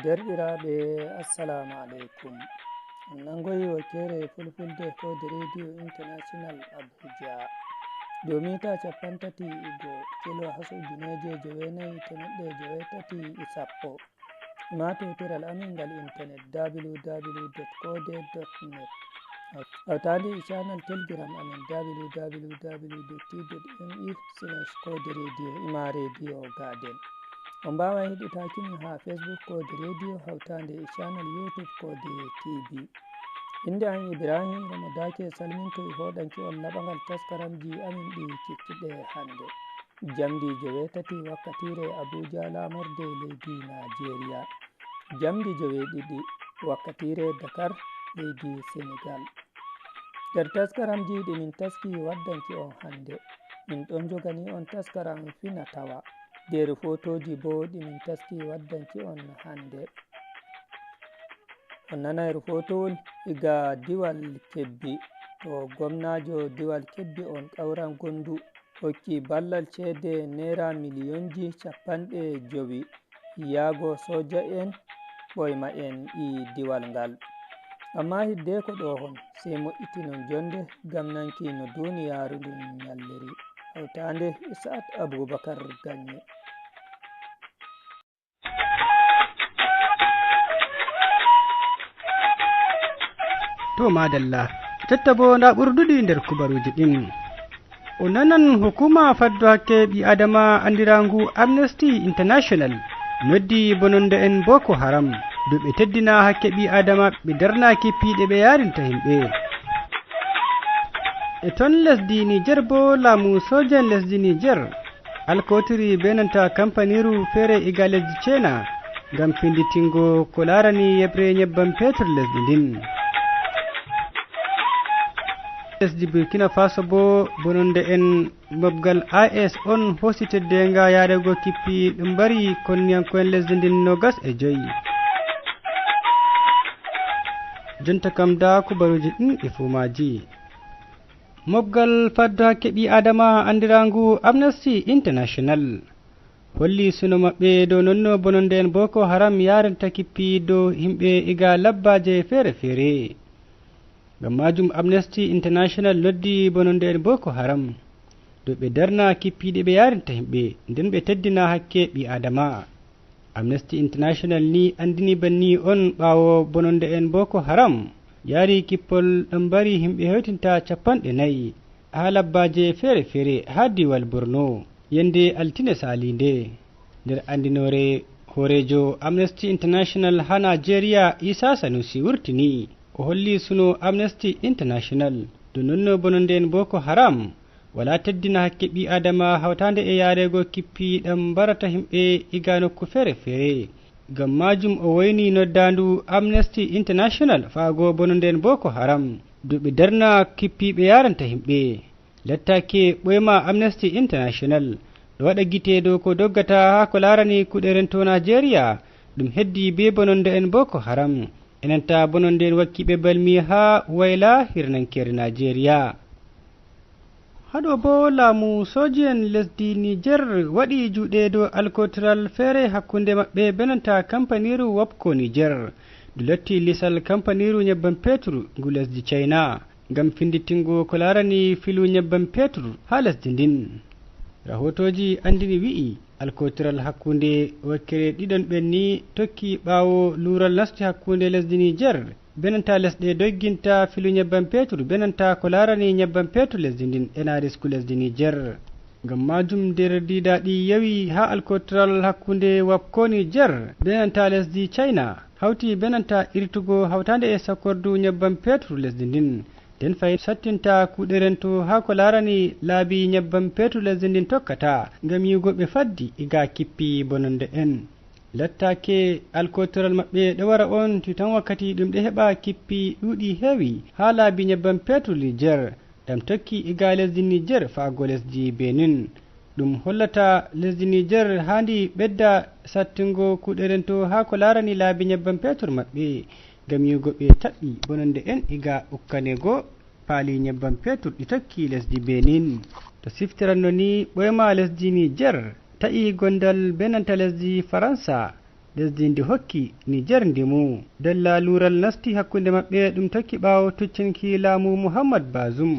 Derɗiraɓe, assalamu aleykum. On nangoyi wakkere Fulfulde Kode Radio International Abuja dow mita 31 kilo has 9810. Ma totiral amin ngal internet www.kode.net, hawtade e channel Telegram amin www.t.me/kode radio, ima Radio Garden. On mbawan heɗitakimi ha Facebook Kode Radio, hawtade e channel YouTube Kode TV. Inde an Ibrahim Ramadake salminto e hoɗanki on laɓagal taskaramji amin ɗi kikkiɗe hande jamdi 8 wakkatire Abuja, lamorde leydi Nigeria, jamdi 7 wakkatire Dakar, leydi Sénégal. Nder taskaramji ɗi min taski waddanki on hande, min ɗon jogani on taskaram fina tawa. Nder photoji bo ɗi min taski waddanki on hande, on nanayr photowol iga diwal Kebbi, to gomnajo diwal Kebbi on ƙauran Gondu hokki ballal ceede naira millionji 50 yaago soja en ɓoyma en i diwal ngal. Amma hiddeko ɗo hon sey mo'itinon jonde gam nanki no duniyaru ndun nyalliri, hawtande e Sa'at Aboubacar Gagne. To madalla, tetta bo nda ɓurduɗi nder kubaruji ɗin. O nanan hukuma faddo hakke ɓi adama andirangu Amnesty International noddi bononde en Boko Haram dow ɓe teddina hakke ɓi adama, ɓe darnaki piiɗe ɓe yarinta himɓe. E toon lesdi Niger bo, laamu sojen lesdi Niger alkotiri benanta kampaniru feere iga lesdi China ngam finditingo ko larani yeɓre nyebbam petur lesdi ndin. Lesdi Burkina Faso bo, bononde en mobgal is on hoosi teddenga yarego kippi ɗum mbari konniyankoen lesdi ndin 25. Jonta kam da kubaruji ɗin e fumaji. Mobgal faddo hakke ɓi adama andirangu Amnesty International holli suno maɓɓe dow nonno bononde en Boko Haram yaranta kippi dow himɓe iga labbaje feere feere. Ngam majum Amnesty International noddi bononde en Boko Haram dow ɓe darna kippiɗe ɓe yarinta himɓe, nden ɓe teddina hakke ɓi adama. Amnesty International ni andini banni on ɓawo bononde en Boko Haram yaari kippol ɗon mbari himɓe hewtinta 40 ha labbaje feere feere ha diwal Borno yende altine salinde. Nder andinore horejo Amnesty International ha Nigeria Isa Sanusi wurtini, o holli suno Amnesty International do nonno bononde en Boko Haram wala teddina hakke ɓi adama, hawtande e yarego kippi ɗam mbarata himɓe iga nokku feere feere. Ngam majum o woyni noddandu Amnesty International faago bononde en Boko Haram duɓe darna kippiɓe yaranta himɓe. Lattake ɓoyma Amnesty International ɗo waɗa gite dow ko doggata ha ko larani kuɗe rento Nigeria ɗum heddi be bononde en Boko Haram enanta bononde en wakkiɓe balmi ha wayla hirnankere Nigeria. Haɗo bo laamu soji en lesdi Niger waɗi juuɗe dow alkotiral feere hakkunde maɓɓe benanta kampaniru Wapco Niger, ndu latti lisal kampaniru nyebbam petur ngu lesdi China, ngam finditingo ko larani filu nyebbam petur ha lesdi ndin. Rahotoji andini wi'i alkotiral hakkunde wakkere ɗiɗon ɓen ni tokki ɓaawo luural nasti hakkunde lesdi Niger benanta lesɗe dogginta filu nyebbam petur benanta ko larani nyebbam petur lesdi ndin ena risku lesdi Niger. Ngam majum nder didaɗi yawi ha alkotiral hakkunde Wapco Niger benanta lesdi China hawti benanta irtugo hawtande e sakkordu nyebbam petur lesdi ndin, nden fayi sattinta kuuɗe rento ha ko larani laabi nyebbam petur lesdi ndin tokkata ngam yigo ɓe faddi iga kippi bononde en. Lattake alkotoral maɓɓe ɗo wara on tan wakkati ɗum ɗo heɓa kippi ɗuuɗi heewi ha laabi nyebbam petur Niger ɗam tokki iga lesdi Niger faago lesdi Benin. Ɗum hollata lesdi Niger handi ɓedda sattingo kuuɗe rento ha ko larani laabi nyebbam petur maɓɓe ngam yigo ɓe taɓɓi bononde en iga ukkanego paali nyebbam petur ɗi tokki lesdi Benin. To siftiranno ni ɓoyma lesdi Niger ta'i gondal benanta lesdi Faransa. Lesdi ndi hokki Niger ndimu. Dalla lural nasti hakkunde maɓɓe ɗum tokki ɓawo tuccinki laamu Mouhammad Bazum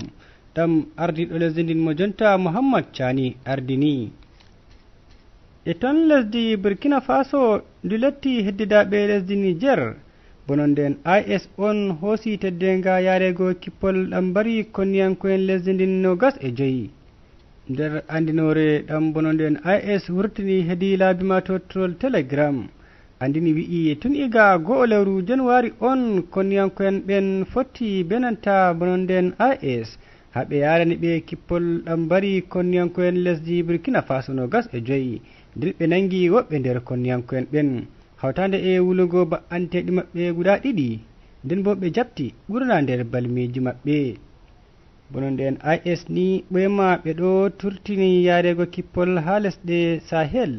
ɗam ardiɗo lesdi ndin mo jonta Mouhammad Chani ardini. E toon lesdi Burkina Faso ndu letti heddidaɓe lesdi Niger bono nden IS on hoosi teddenga yarego kippol ɗam mbari konniyankoen lesdi ndin 25. Nder andinore ɗam bono nden IS wurtini heedi laabi matotrol Telegram andini wi'i tun iga 1 lewru januwari on konniyankoen ɓen fotti benanta bono nden IS haɓe yarani ɓe kippol ɗam mbari konniyankoen lesdi Burkina Faso 25, nden ɓe nangi woɓɓe nder konniyankoen ɓen hawtande e wulugo ba'anteɗi maɓɓe guda 2, nden bo ɓe jabti ɓurna nder balmiji maɓɓe. Bono nden IS ni ɓoyma ɓe ɗo turtini yarego kippol ha lesɗe Sahel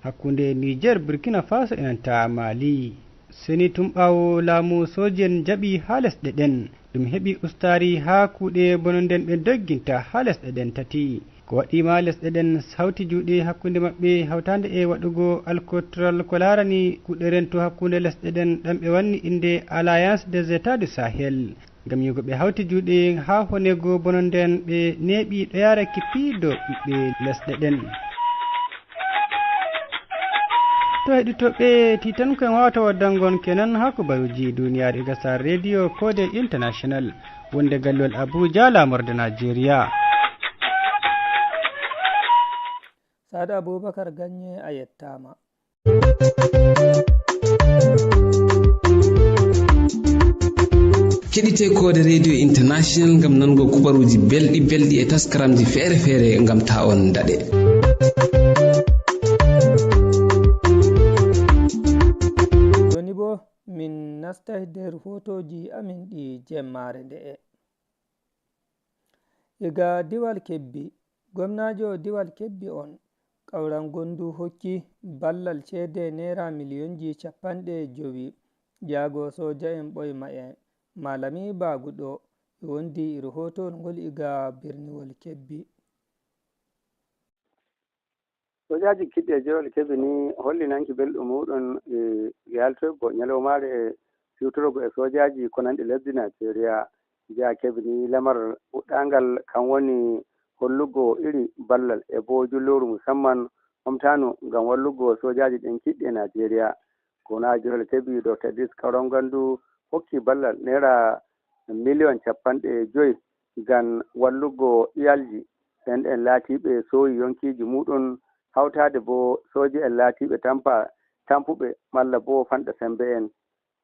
hakkunde Niger, Burkina Faso e nanta Mali. Seni tum ɓawo laamu soji en jaɓi ha lesɗe ɗen ɗum heɓi ustari ha kuuɗe bono nden ɓe dogginta ha lesɗe ɗen tati. Ko waɗima lesɗe ɗen hawti juuɗe hakkunde maɓɓe hawtande e waɗugo alkotoral ko larani kuuɗe rento hakkunde lesɗe ɗen ɗam ɓe wanni inde Alliance des États du Sahel, ngam yigo ɓe hawti juuɗe ha honego bono nden ɓe neeɓi ɗo yara kippi dow ɓiɓɓe lesɗe ɗen. To heɗitoɓe titan ko en wawata waddangon kenan ha kubaruji duniyaru e gasar Radio Kode International wonde gallol Abuja lamorde Nigeria. Sada Aboubacar Gagné a yettama. Keɗite Kode Radio International gam nango kubaruji belɗi belɗi e taskaramji feere feere gam ta on daɗe. Joni bo min nasta nder photoji amin ɗi jemmare nde'e. Iga diwal Kebbi, gomnajo diwal Kebbi on kawran gondu hokki ballal ceede naira millionji 50 yaago soja en ɓoyma en Malami Baguɗo e wondi iri hotowol ngol iga birniwol Kebbi. Sojaji kiɗɗi e jewol Kebbi ni holli nanki belɗum muɗum e yaltoygo ñalawmare e siwtorogo e sojaji konanɗe lesdi Nigeria. Jiha Kebbi ni lamar fuɗɗangal kan woni hollugo iri ballal e bo julloru musamman omtano ngam wallugo sojaji ɗen kiɗɗi e Nigeria. Gona jehol Kebbi Dr Idris Kauran Gandu hokki ballal naira million 50 ngam wallugo iyalji ɓen en laatiɓe soyi yonkiji muɗum, hawtade bo soji en laatiɓe tampuɓe malla bo fanɗa sembe en.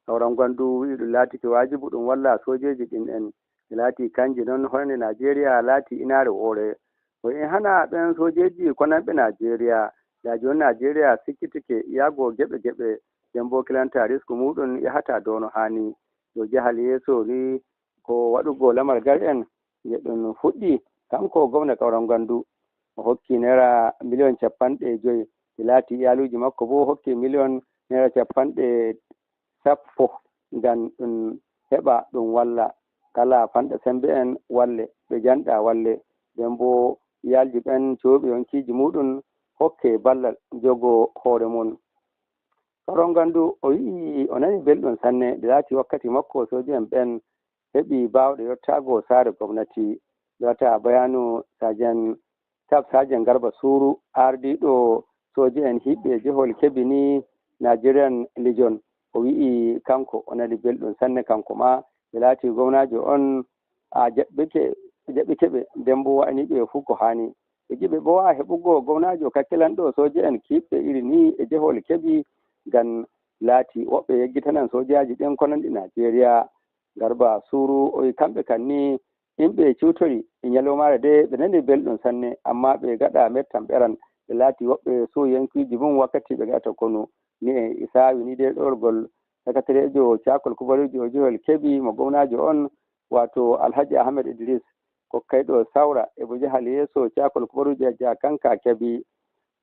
Kauran Gandu wi ɗum laatiki wajibu ɗum walla sojeji ɗin en laati kanji noon hoyne Nigeria laati inare woore. O en hana ɓen sojeji konanɓe Nigeria da joni Nigeria sikkitike yaago geɓe geɓe, nden bo kilanta risku muɗum yahata dow no hani. Dow jahal yeeso ni ko waɗugo lamar gar en je ɗum fuɗɗi kanko gomna Kauran Gandu o hokki naira million 50, ɗi laati iyaluji makko bo hokki million naira 10 ngam ɗum heɓa ɗum walla kala fanɗa sembe en walle ɓe janɗa walle, nden bo iyalji ɓen coɓe yonkiji muɗum hokke ballal jogo hoore mum. Kauran Gandu o yii o nani belɗum sanne nde laati wakkati makko soji en ɓen heɓi bawɗe yettago saare gomnati. Wata bayanu sajen tab sajen Garba Suru ardiɗo soji en hiɓɓe jehol Kebbi ni Nigerian Legion, o wi'i kanko o nani belɗum sanne kanko ma ɓe laati gomnajo on a jaɓɓike ɓe, nden bo wa'aniɓe fuu ko hani. Ɓe giɓe bo a heɓugo gomnajo kakkilanɗo soji en kiɓɓe iri ni e jehol Kebbi ngam laati woɓɓe yeggitanan sojaji ɗen konanɗi Nigeria. Garba Suru o wi kamɓe kan ni yimɓe ciwtori e ñalawmare de ɓe nani belɗum sanne, amma ɓe gaɗa mettan ɓeran ɓe laati woɓɓe so yankiji mum wakkati ɓe gaɗata konu ni e isawi ni de ɗorgol secrétaire cakol kubaruji o jehol Kebbi mo gomnajo on wato Alhaji Ahmed Idris kokkayɗo sawra e bo jahal yeeso cakol kubaruji e jaha kanka Kebbi.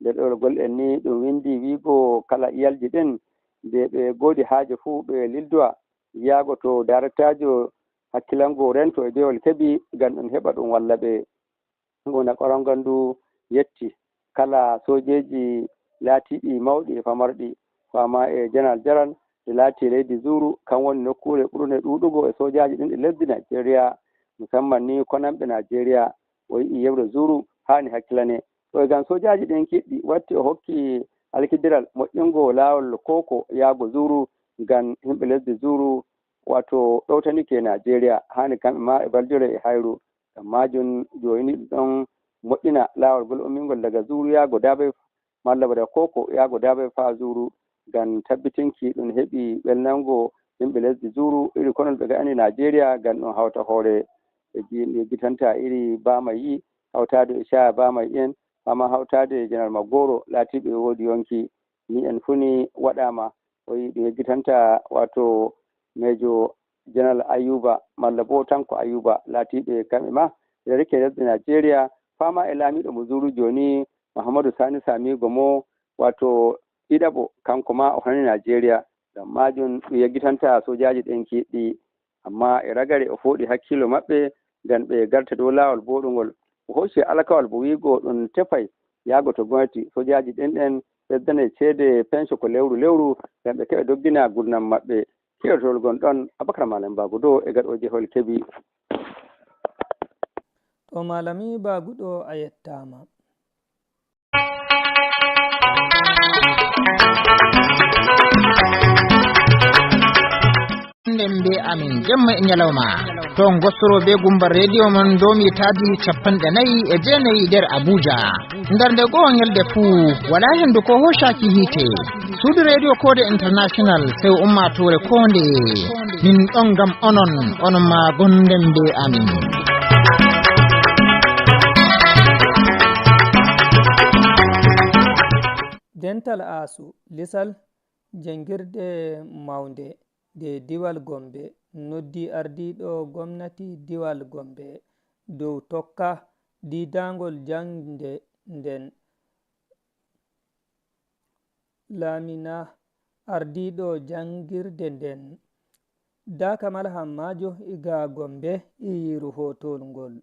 Nde ɗorgol en ni ɗum windi wiigo kala iyalji ɗin nde ɓe goodi haaje fuu ɓe lildowa yaago to directajo hakkilango rento e jehol Kebbi ngam ɗum heɓa ɗum walla ɓe. Gona Kauran Gandu yetti kala sojeji laatiɗi mawɗi e famarɗi Fama e Général Jaral ɗe laati leydi Zuru kan woni nokkure ɓurde ɗuɗugo e sojaji ɗin ɗi lesdi Nigeria, musamman ni konamɓe Nigeria. O yii yeɓre Zuru hani hakkilane o gam sojaji ɗin kiɗɗi watti o hokki alkidiral moƴƴingo lawol Koko yaago Zuru ngam himɓe lesdi Zuru wato ɗowtanike Nigeria, hani kamɓe ma e baldire e hayru. Ngam majum joni ɗon moƴƴina lawol ngol ummingol daga Zuru yaago Dabe, malla bo daga Koko yaago Dabe fa Zuru, ngam tabbitinki ɗum heeɓi ɓelnango yimɓe lesdi Zuru iri konol ɓe ga'ani Nigeria, ngam ɗum hawta hoore e gitanta iri bama yi hawtade e Shaya bama en fama hawtade Général Magoro laatiɓe woodi yonki ni en funi waɗama. O yi ɗum yeggitanta wato Major Général Ayuba malla bo Tanko Ayuba laatiɓe kamɓe ma rike lesdi Nigeria, fama e laamiɗo mo Zuru joni Mahamadou Sani Samigo mo wato ɗiɗaɓo, kanko ma o hani Nigeria. Ngam majum ɗum yeggitanta sojaji ɗen kiɗɗi, amma e ragare o fooɗi hakkilo maɓɓe ngam ɓe garta dow lawol boɗugol. O hocci alkawal bo wiigo ɗum tefay yaago to gwamnati sojaji ɗen ɗen ɓeddane ceede pension ko lewru lewru ngam ɓe keɓa doggina gurdam maɓɓe. Keɗotol gon ɗon Abakar Malam Bagudo e gaɗoje hol keeɓi. To Malami Baguɗo, a yettama. Nden be amin jemma e ñalawma to gostoro be gumbar radio mon domi taji 49 nder Abuja nder nde goo ñalde fuu wala hendu ko hoshaki hiite suudu radio Kode International sew ummatore konde min ɗon gam onon onon ma gonden be amin. Dental Asu lisal jangirde mawnde de diwal Gombe noddi ardiɗo gomnati diwal Gombe dow tokka didangol jangde nden lamina ardiɗo jangirde nden dakamal hammajo iga Gombe iyiru hotol ngol.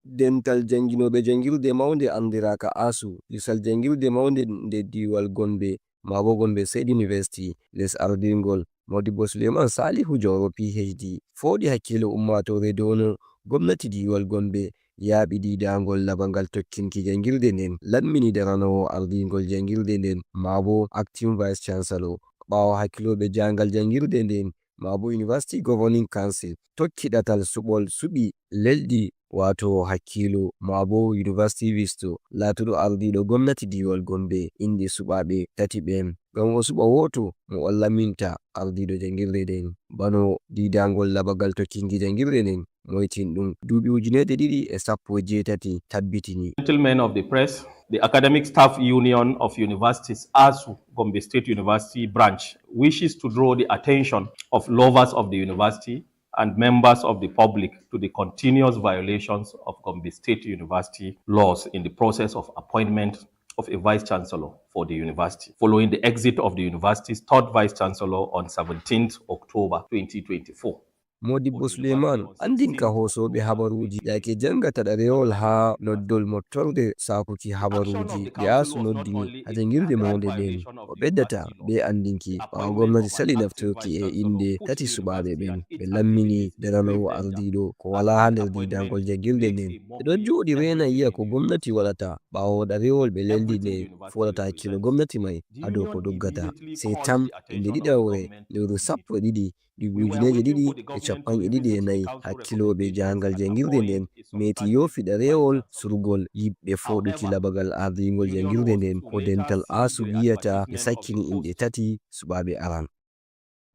Dental janginoɓe jangirde mawnde andiraka ASU lisal jangirde mawnde nde diwal Gombe mabo Gombe State University les ardingol Modibo Suleiman Salihu Jauro PhD fooɗi hakkilo ummatore dow no gomnati diwal Gombe yaaɓi didangol labangal tokkinki jangirde nden lammini daranowo ardingol jangirde nden mabo acting vice chancellor ɓawo hakkiloɓe jangal jangirde nden mabo University Governing Council tokki ɗatal suɓol suɓi lelɗi wato hakkilo mabo University Visto latuɗo ardiɗo gomnati diwal Gombe indi suɓaɓe tati ɓen ngam o suɓa woto mo o laminta ardiɗo jangirde nden bano didangol labagal tokkinki jangirde nden moytin ɗum duuɓi 2018 tabbitini. Gentlemen of the press, the Academic Staff Union of Universities, ASU, Gombe State University branch, wishes to draw the attention of lovers of the university and members of the public to the continuous violations of Gombe State University laws in the process of appointment of a vice chancellor for the university, following the exit of the university's third vice chancellor on 17th October 2024. Modibbo Suleiman andinka hosoɓe habaruji yake jangata ɗarewol ha noddol mottorde sakuki habaruji ɗe ASU noddini ha jangirde mawnde nden o ɓeddata be andinki ɓawo gomnati sali naftirki e inde tati suɓaɓe ɓen ɓe lammini daranowo ardiɗo ko wala ha nder didangol jangirde nden ɓe ɗon joɗi rena yiya ko gomnati waɗata ɓawo ɗarewol ɓe leldi nde foɗata hakkilo gomnati mai ha dow ko doggata sey tam inde ɗiɗawre lewru 12 duuɓi 2024 hakkiloɓe jahangal jangirde nden meti yofi ɗarewol surgol yiɓɓe foɗuki labagal ardingol jangirde nden ko dental ASU wiyata ɓe sakkini inɗe tati suɓaɓe aran.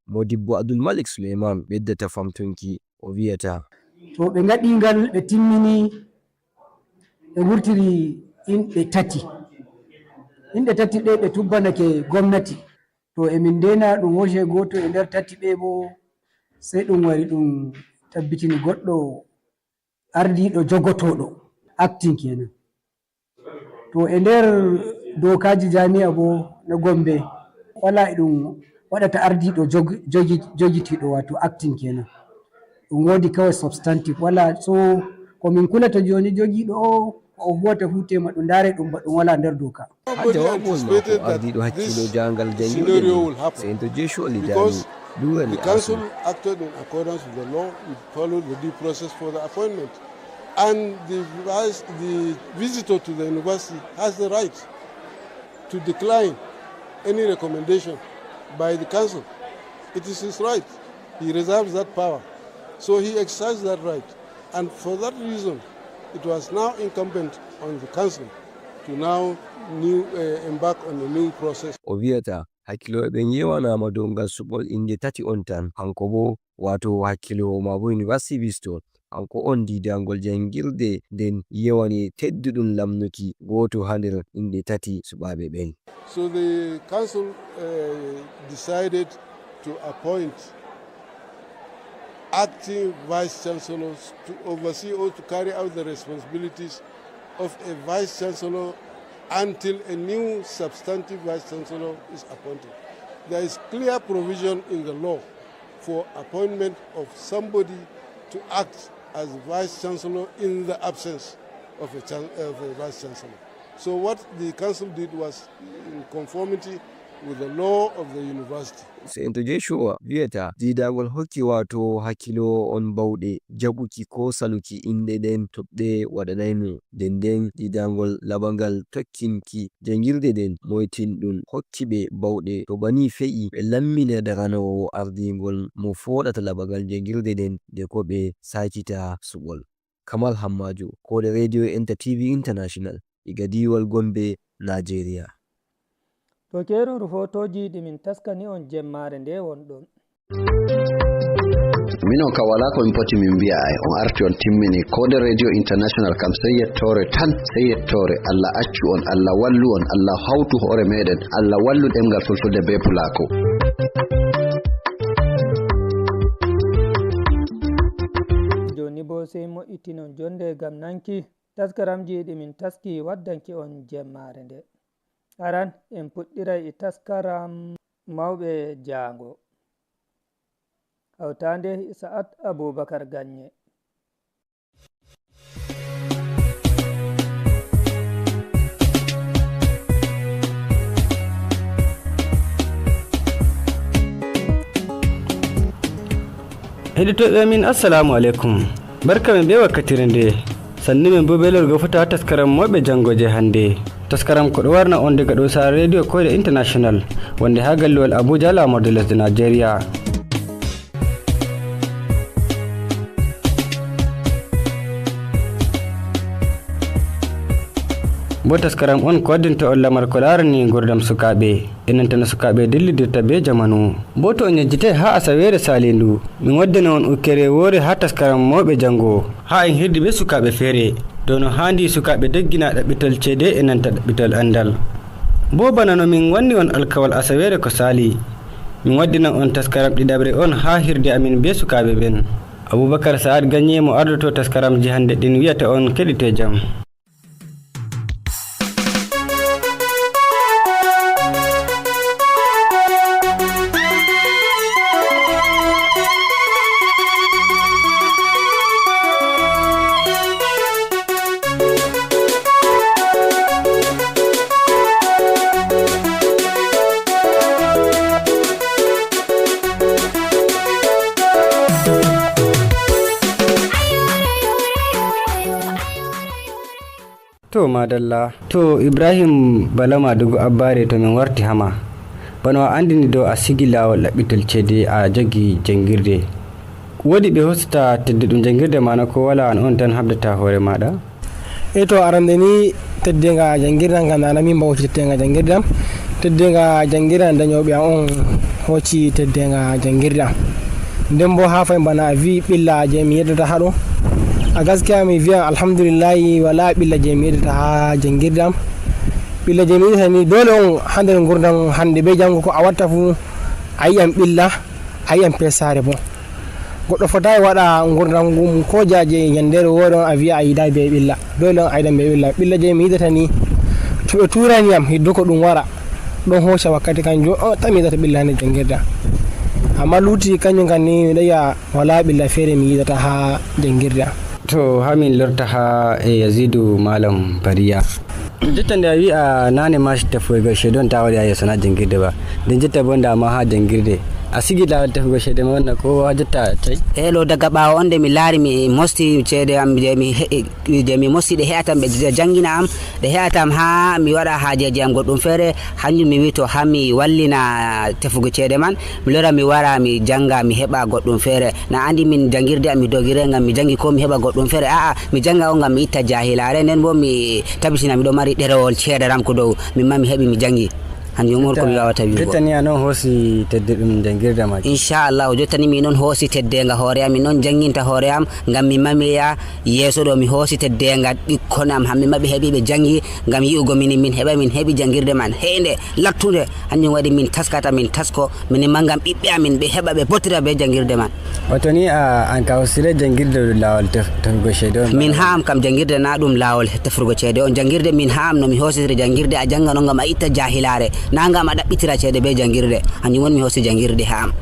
Modibbo Abdulmalik Suleiman ɓeddata famtunki o wiyata. To ɓe gaɗi ngal ɓe timmini ɓe wurtiri inɗe tati inɗe tati ɗe ɓe tubbanake gomnati to emin ndena ɗum hoce goto e nder tati ɓe bo sey ɗum wari ɗum tabbitini goɗɗo ardiɗo jogotoɗo acting kenan. To e nder dokaji jami'a bo no Gombe wala e ɗum waɗata ardiɗo jogitiɗo wato acting kenan ɗum wodi kawai substantive wala. So komin kulata joni jogiɗo o Ko o huwata fuu tema ɗum ndaare ɗum ba ɗum wala nder doka. Ha jawabol mako, ardiɗo hakkilo jangal jangirde nden, Senator Joshua Lidani, durani The ASUU. Council acted in accordance with the law. We followed the due process for the appointment. And the visitor to the university has the right to decline any recommendation by the council. It is his right. He reserves that power. So he exercised that right. And for that reason, it was now incumbent on the council to now embark on a new process. O wiyata hakkiloɓe ɓen yewanama dow ngal suɓol inde tati on tan, hanko bo wato hakkilowo ma bo university visitor, hanko on didangol jangirde nden yewani tedduɗum lamnuki goto ha nder inde tati suɓaɓe ɓen. So the council decided to appoint acting vice chancellors to oversee or to carry out the responsibilities of a vice chancellor until a new substantive vice chancellor is appointed. There is clear provision in the law for appointment of somebody to act as vice chancellor in the absence of a vice chancellor. So what the council did was in conformity with the law of the university. Senator Joshua wiyata didangol hokki wato hakkilo on bawɗe jaɓuki ko saluki inde nden toɓɓe waɗanaymo nden nden didangol labangal tokkinki jangirde nden moytinɗum hokki ɓe bawɗe to bani fe'i ɓe lammina daranowo ardingol mo foɗata labangal jangirde nden de ko ɓe sakita suɓol. Kamal Hammaju, Koda Radio Enta TV International, iga diwal Gombe, Nigeria. To keroru photoji ɗi min taskani on jemmare nde wonɗon. Minon kam wala komin poti min mbiya ay on arti on timmini Kode Radio International kam, sey yettore tan, sey yettore Allah. Accu on, Allah wallu on, Allah hawtu hoore meɗen, Allah wallu ɗemgal Fulfulde be Pulako. Joni bo sey mo'itinon jonde gam nanki taskaramji ɗi min taski waddanki on jemmare nde. Aran en puɗɗiray e taskaram mawɓe jaango hawtande Sa'at Aboubacar Gagne. Heɗitoɓe min, assalamu aleykum, barka min ɓe wakkatire nde, sannu min bo belorgo fota taskaram mawɓe janggo je hannde. Taskaram ko ɗo warna on diga ɗo sare Radio Koyɗe International wonde ha galluwal Abuja, lamorde lesdi Nigeria. Bo taskaram on ko waddinta on lamar ko larani gurdam sukaɓe enanta no sukaɓe dillidirta be jamanu. Bo to on yejjitay ha asawere salindu min waddana on ukkere wore ha taskaram mawɓe janggo, ha en hirdi be sukaɓe feere dow no handi sukaɓe doggina ɗaɓɓitol ceede e nanta ɗaɓɓitol andal. Bo bana no min wanni on alkawal asawere ko sali, min waddinan on taskaram ɗiɗaɓre on ha hirde amin be sukaɓe ɓen. Aboubacar Saad Gagné mo ardoto taskaramji hande ɗin wiyata on keɗite jaam. To madalla, to Ibrahim Balama Dugu Abbare, to min warti hama bano a andini dow a sigi lawol ɗaɓɓitol ceede, a jogi jangirde, woodi ɓe hostata tedduɗum jangirde mana ko wala an on tan habdata hoore maɗa? E to arande ni teddenga jangirdan kam nana min ba hocci teddenga jangirdan. Teddenga jangirdan dañoɓe am on hocci teddenga jangirdan nden bo ha fay bana a wi ɓilla je mi yeddata haɗo a gaskiya mi wiyan alhamdulillahi wala ɓilla je mi yeddata ha jangirdan. Ɓilla je mi yeddata ni dole on ha nder gurdam hande be jango ko a watta fu a yiyan ɓilla, a yiyan pesare. Bo goɗɗo fotayi waɗa gurdam gum ko jaje yandere wore on a wiya a yiɗa be ɓilla. Dole on a yiɗan be ɓilla. Ɓilla je mi yiɗata ni to ɓe turaniyam hiddo ko ɗum wara ɗon hoca wakkati kanjum on tan mi yiɗata ɓilla hande jangirda. Amma luti kanjum kan ni miɗo yiya wala ɓilla feere mi yiɗata ha jangirda. To hamin lorta ha e Yazidu Malam Bariya, jotta nde a wi a nane ma tefugo ceede on ta waɗi ha yeeso na jangirde ba, nden jotta bo ndama ha jangirde a sigi lawol tefugo ceede ma wonna ko ha jotta tawi? E ɗo daga ɓawo on nde mi laari mi mosti ceede am je mi je mi mosti, ɗe he'atam ɓe jangina am, ɗe he'atam ha mi waɗa hajeji am goɗɗum feere. Hanjum mi wi to ha mi wallina tefugo ceede man, mi lora mi wara mi janga, mi heɓa goɗɗum feere. Na andi min jangirde am mi dogire ngam mi jangi ko mi heɓa goɗɗum feere. A'a, mi janga on ngam mi itta jahilare, nden bo mi tabitina miɗo mari ɗerewol ceedaram ko dow min ma mi heɓi mi jangi. Hanjum on komi wawata wiugo. Jotta ni a noon hoosi tedde ɗum jangirde ma? Inchallahu, jotta ni min noon hoosi teddenga hoore am, min noon janginta hoore am ngam mi mamiya yeeso ɗo. Mi hoosi teddenga ɓikkon am hamɓe ma ɓe heeɓi ɓe jangi ngam yi'ugo minin min heɓa min heeɓi jangirde man hende lattude. Hanjum waɗi min taskata, min tasko minin ma ngam ɓiɓɓe amin ɓe heɓa ɓe botira be jangirde man. Wato ni a an ka hoosire jangirde lawol tefugo ceede on? Min ha am kam jangirde na ɗum lawol tefrugo ceede on. Jangirde min ha am no mi hoositiri jangirde, a janga noon ngam a itta jahilare, na ngam a ɗaɓɓitira ceede be jangirde. Hanjum woni mi hoosi jangirde ha am.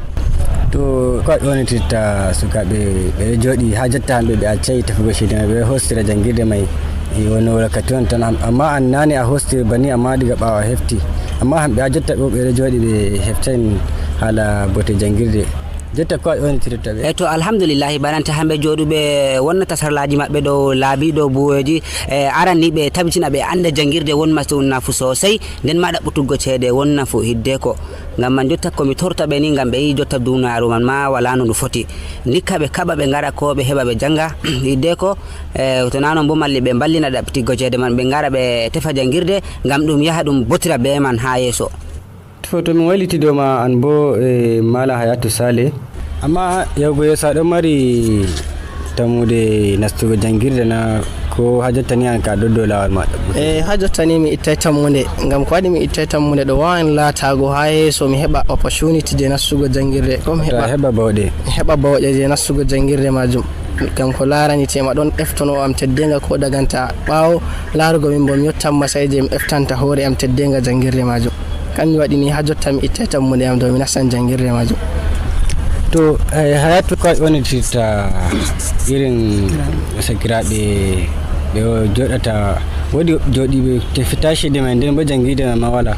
To ko wonitirta sukaɓe ɓeɗo jooɗi ha jotta, hamɓe ɓe accayi tefugo ceede mai, ɓe hoostira jangirde mai wono wakkati on tan, amma an nane a hoostiri bani, amma diga ɓawo a hefti, amma hamɓe ha jotta ɓo ɓeɗo jooɗi ɓe heftain haala bote jangirde, jotta ko wonitirta ɓe? E to alhamdoulillahi, bananta hamɓe joɗuɓe wonnata sarlaji maɓɓe ɗo laabi ɗo buwoji e aran ni ɓe tabitina ɓe anda jangirde wonma nafu sosai, nden ma ɗaɓɓutuggo ceede won nafu hiddeko. Ngam man jotta komi torta ɓe ni, ngam ɓe yi jotta duniyaru man ma wala no ndu foti, ndikka ɓe kaɓa ɓe gara ko ɓe heɓa ɓe janga hiddeko. E to nanon bo malli ɓe ballina ɗaɓɓitiggo ceede man, ɓe gara ɓe tefa jangirde ngam ɗum yaha ɗum botira be man ha yeeso. To min wayliti dow ma an bo e Mala Hayatu Sale, amma yahugo yeeso aɗon mari tammude nastugo jangirde na ko ha jotta ni an ka ɗo dow lawol maɗa? E ha jotta ni mi ittay tammude, ngam ko waɗi mi ittay tammude ɗo wawan laatago ha yeeso mi heɓa opportunity je nastugo jangirde ko mi heɓa bawɗe. Mi heɓa bawɗe je nastugo jangirde majum, ngam ko larani tema ɗon eftono am teddenga ko daganta ɓawo laarugo min bo mi yettan masai je mi eftanta hoore am teddenga jangirde majum. Kanjum waɗi ni ha jotta mi ittay tammude am dow mi nastan jangirde majum. To Hayatu, ko wonitirta irin sakiraɓe ɓe joɗata woodi joɗiɓe tefita ceede mai, nden bo jangirde mai ma wala?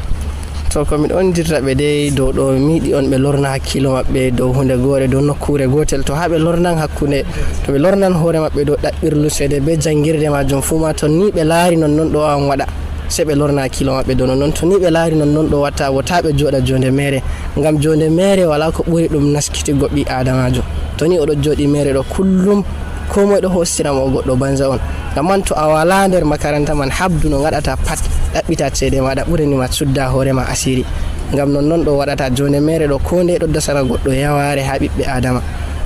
To komi ɗondirta ɓe dei dow ɗo, mi yiɗi on ɓe lorna hakkilo maɓɓe dow hunde gore, dow nokkure gotel. To ha ɓe lornan hakkunde, to ɓe lornan hoore maɓɓe dow ɗaɓɓirlu ceede be jangirde majum fuu ma, to ni ɓe laari nonnon ɗo an waɗa sey ɓe lorna hakkilo maɓɓe dow nonnon. To ni ɓe laari nonnon ɗo watta bo ta ɓe joɗa jonde mere, ngam jonde mere wala ko ɓuri ɗum naskitigo ɓi adamajo. To ni oɗo joɗi mere ɗo kullum, ko moye ɗo hostiramo o goɗɗo banza on. Ngam man to a wala nder makaranta man, habdu no gaɗata pat ɗaɓɓita ceede maɗa ɓuranima sudda hoorema asiri, ngam nonnon ɗo waɗata. Jonde mere ɗo ko nde ɗo dasana goɗɗo yaware ha ɓiɓɓe adama.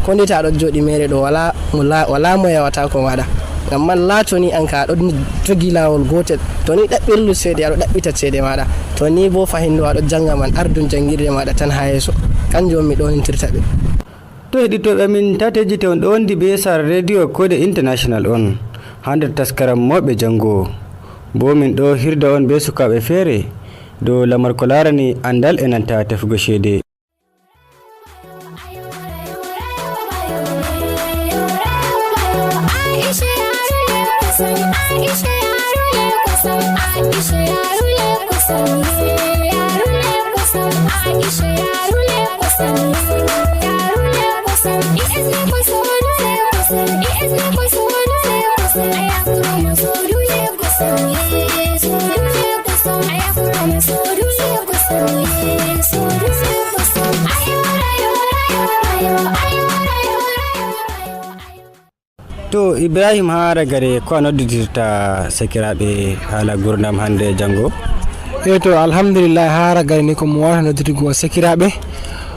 Ko nde ta ɗo joɗi mere ɗo wala mo yawata ko maɗa. Ngam man laato ni an ka aɗo jogi lawol gotel, to ni ɗaɓɓirlu ceede aɗo ɗaɓɓita ceede maɗa, to ni bo fahindu aɗo janga man ardum jangirde maɗa tan ha yeeso. Kanjum on mi ɗonintirta ɓe. To heɗitoɓe min tatejite on ɗo wondi be sara Radio Kode International on ha nder taskaram mawɓe jango, bo min ɗo hirda on be sukaɓe feere dow lamar ko larani andal e nanta tefugo ceede. To Ibrahim, ha ragare ko a nodditirta sakiraɓe haala gurdam hande e janggo? Eyi, to alhamdulillah, ha ragare ni komi wawata noddirgo sakiraɓe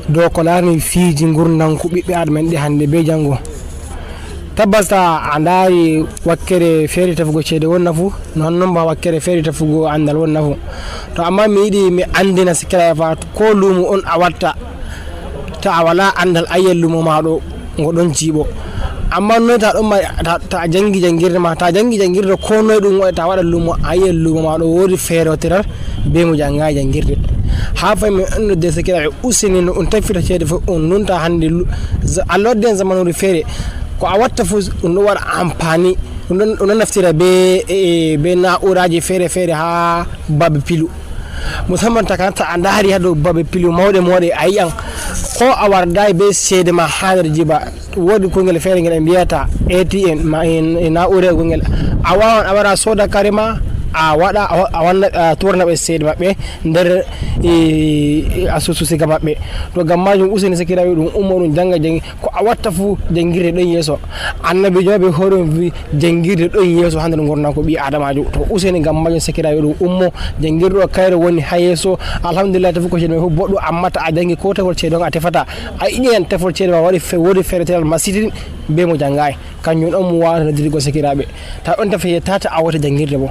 dow ko larani fiiji gurdanku ɓiɓɓe adama en ɗi hande be janggo. Tabbas ta a daari wakkere feere tefugo ceede won nafu no noon ba wakkere feere tefugo andal won nafu. To amma mi yiɗi mi andina sakiraɓe fa ko luumo on a watta ta a wala andal ayyel luumo maɗo ngo ɗon jiiɓo. Amma noy ta ɗon mari ta a jangi jangirde ma, ta jangi jangirde ko noy ɗum waɗi ta waɗa luumo, ayyel luumo maɗo woodi feerotiral be mo jangayi jangirde. Ha fay mi andude sakiraɓe usini no on teffita ceede fof on nunta hande Allah waddi en zamanure feere. Ko a watta fu ɗum ɗo waɗa ampani, ɗum ɗo naftira be na'uraji feere feere ha babe pilu, musamman takanta a daari ha dow babe pilu mawɗe mawɗe, a yi'an ko a wardayi be seede ma ha nder jiba. Wodi kungel feere ngel ɓe mbiyata ATM ma, e na'ura gongel a wawan a wara soda kare ma, a waɗa a wanna a torna ɓe seede maɓɓe nder asusu siga maɓɓe. To gam majum, useni sakiraɓe, ɗum ummo ɗum janga jangi ko a watta fuu, jangirde ɗon yeeso. Annabijo ɓe hoore wi jangirde ɗon yeeso ha nder gordam ko ɓi adamajo. To useni, gam majum sakiraɓe, ɗum ummo jangirde o, kayre woni ha yeeso. Alhamdulillah, tefu ko ceede mai fof boɗɗum, amma ta a jangi ko tefol ceede on a tefata, a iƴiyan tefol ceede ma waɗi wodi fereteral masitin be mo jangayi. Kanjum ɗon mo wawata noddirgo sakiraɓe ta ɗon tefa yettata a wata jangirde bo.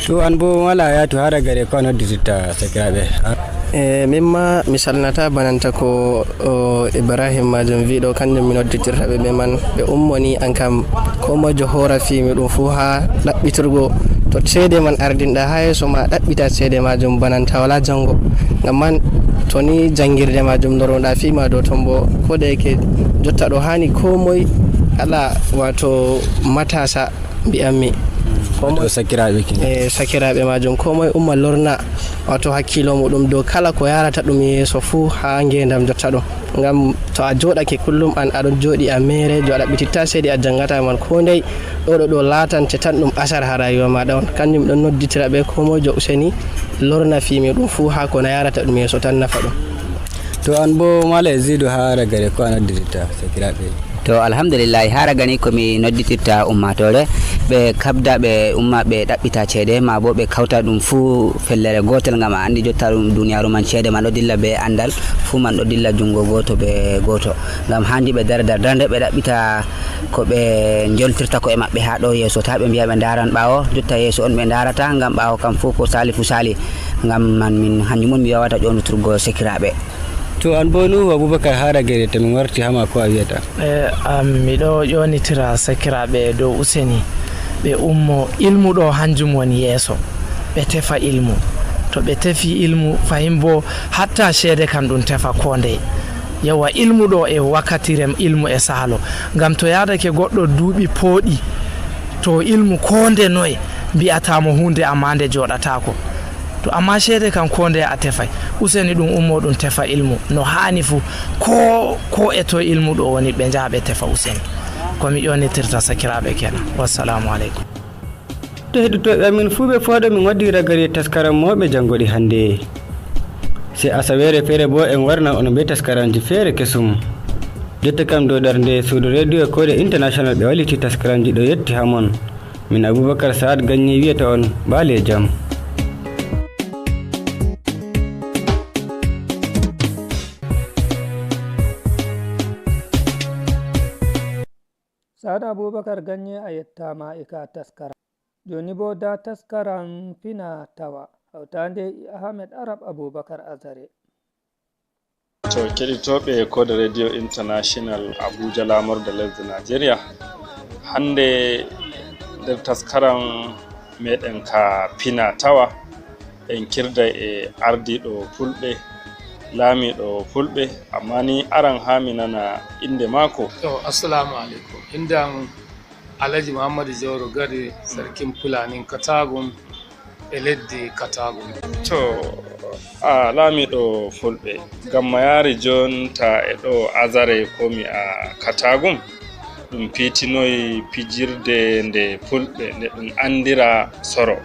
To an bo wala yatu hara gare ko noddititta sakiraɓe? E min ma mi salnata bananta ko Ibrahim majum wiɗo, kanjum mi nodditirta ɓe ɓe man ɓe ummoni. An kam ko moijo hora fimi ɗum fuu ha ɗaɓɓiturgo to ceede man ardinɗa ha yeeso ma, ɗaɓɓita ceede majum bananta wala jango. Ngam man to ni jangirde majum dornoɗa fima dow ton bo, ko da yake jotta ɗo hani ko moy ala, wato matasa mbiyanmi. Wato sakiraɓe. E sakiraɓe majum, ko moye umma lorna wato hakkilo muɗum dow kala ko yarata ɗum yeeso fuu ha ngendam jotta ɗo. Ngam to a joɗake kullum an aɗon joɗi a merejo, a ɗaɓɓititta seedi a jangata man ko ndey ɗo ɗo ɗo latante tan ɗum asar ha rayuwa maɗa on. Kanjum ɗon nodditira ɓe ko moijo, useni lorna fimi ɗum fuu ha ko na yarata ɗum yeeso tan nafa ɗum. To an bo mala Yazidu, ha ragare ko a noddititta sakiraɓe? To alhamdulillahi, ha ragani komi noddititta ummatore, ɓe kabda ɓe umma ɓe ɗaɓɓita ceede ma bo, ɓe kawta ɗum fuu fellere gotel, ngam a andi jotta ɗum duniyaru man, ceede man ɗo dilla be andal fuu man ɗo dilla jungo goto be goto. Ngam handi ɓe dara dar darde, ɓe ɗaɓɓita ko ɓe joltirta ko'e maɓɓe ha ɗo yeeso, ta ɓe mbiya ɓe daran ɓawo. Jotta yeeso on ɓe darata, ngam ɓawo kam fuu ko sali fu sali. Ngam man min hanjum on mi wawata ƴonoturgo sakiraɓe. To an bo Nuhu Aboubacar, ha ragere to min warti hama, ko a wiyata? E miɗo ƴonitira sakiraɓe dow useni ɓe ummo, ilmu ɗo hanjum woni yeeso. Ɓe tefa ilmu, to ɓe tefi ilmu fahim bo, hatta ceede kam ɗum tefa ko ndey. Yawa ilmu ɗo e wakkatire ilmu e sahalo, ngam to yadake goɗɗo duuɓi pooɗi to ilmu ko nde noye mbiyatamo hunde, amma nde joɗatako to. Amma ceede kam ko nde a tefay. Useni ɗum ummo ɗum tefa ilmu no hani fuu, ko e to ilmu ɗo woni, ɓe jaha ɓe tefa. Useni komi ƴonitirta sakiraɓe kenan. Wassalamu aleykum. To heɗutoɓe amin fuu ɓe fooɗo, min waddi ragari taskaram mawɓe jangoɗi hannde. Se asawere feere bo en warna on be taskaramji feere kesum. Jotta kam dow darde suudu radio Koode International ɓe walliti taskaramji ɗo yetti hamon. Min Aboubacar Saad Gagni wiyata on baale jam. Saad Aboubacar Gagné, a yettama e ka taskara. Joni bo da taskaran fina tawa hawtande e Ahmed Arab Aboubacar Azare. To keɗitoɓe Kode Radio International, Abuja lamorde lesdi Nigeria, hande nder taskaran meɗen ka pina tawa en kirda e ardiɗo Fulɓe, laamiɗo Fulɓe. Amma ni aran ha mi nana inde maako. To assalamu aleykum, indan Alhaji Muhammadu Jawro Gari, sarkin Fulanin Katagum e leddi Katagum. To a laamiɗo Fulɓe, gamma yaari jonta e ɗo Azare komi a Katagum, ɗum piitinoyi pijirde nde Fulɓe nde ɗum andira soro.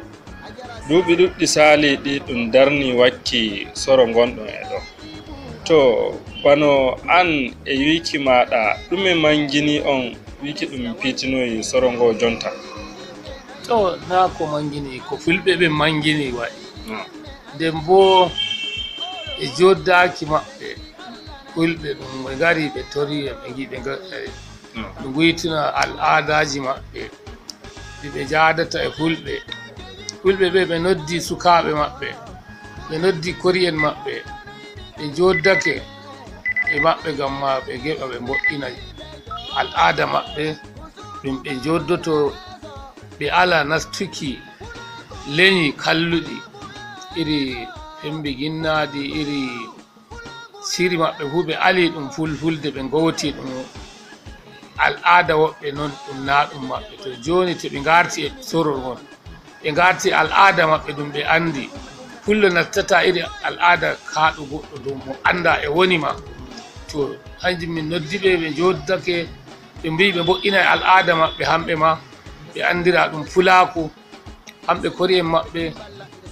Duuɓi ɗuɗɗi saali ɗi ɗum darni wakki soro gonɗon e ɗo. To bano an e wiki maɗa, ɗume mangini on wiki ɗum piitinoyi soro ngo jonta? To na ko mangini ko Fulɓe ɓe mangini waɗi nden bo e joddaki maɓɓe Fulɓe ɗum ɓe ngari ɓe tori ɓe gi ɓe ɓe guytina al'adaji maɓɓe ɗi ɓe jadata e Fulɓe. Fulɓe ɓe ɓe noddi sukaɓe maɓɓe, ɓe noddi kori'en maɓɓe, ɓe joddake e maɓɓe ngam ma ɓe geɓa ɓe mbo'ina al'ada maɓɓe ɗum ɓe joddoto, ɓe ala nastuki leñi kalluɗi iri pembi ginnaɗi iri siri maɓɓe fuu, ɓe ali ɗum Fulfulde, ɓe gowti ɗum. Al'ada woɓɓe non ɗum na ɗum maɓɓe. To joni to ɓe garti e sorol ngol, ɓe garti al'ada maɓɓe ɗum ɓe andi pullo nattata iri al'ada kaaɗo goɗɗo dow mo anda e woni ma. To hanjum min noddiɓe, ɓe joddake, ɓe mbi ɓe mbo'ina e al'ada maɓɓe, hamɓe ma ɓe andira ɗum pulaku. Hamɓe kori en maɓɓe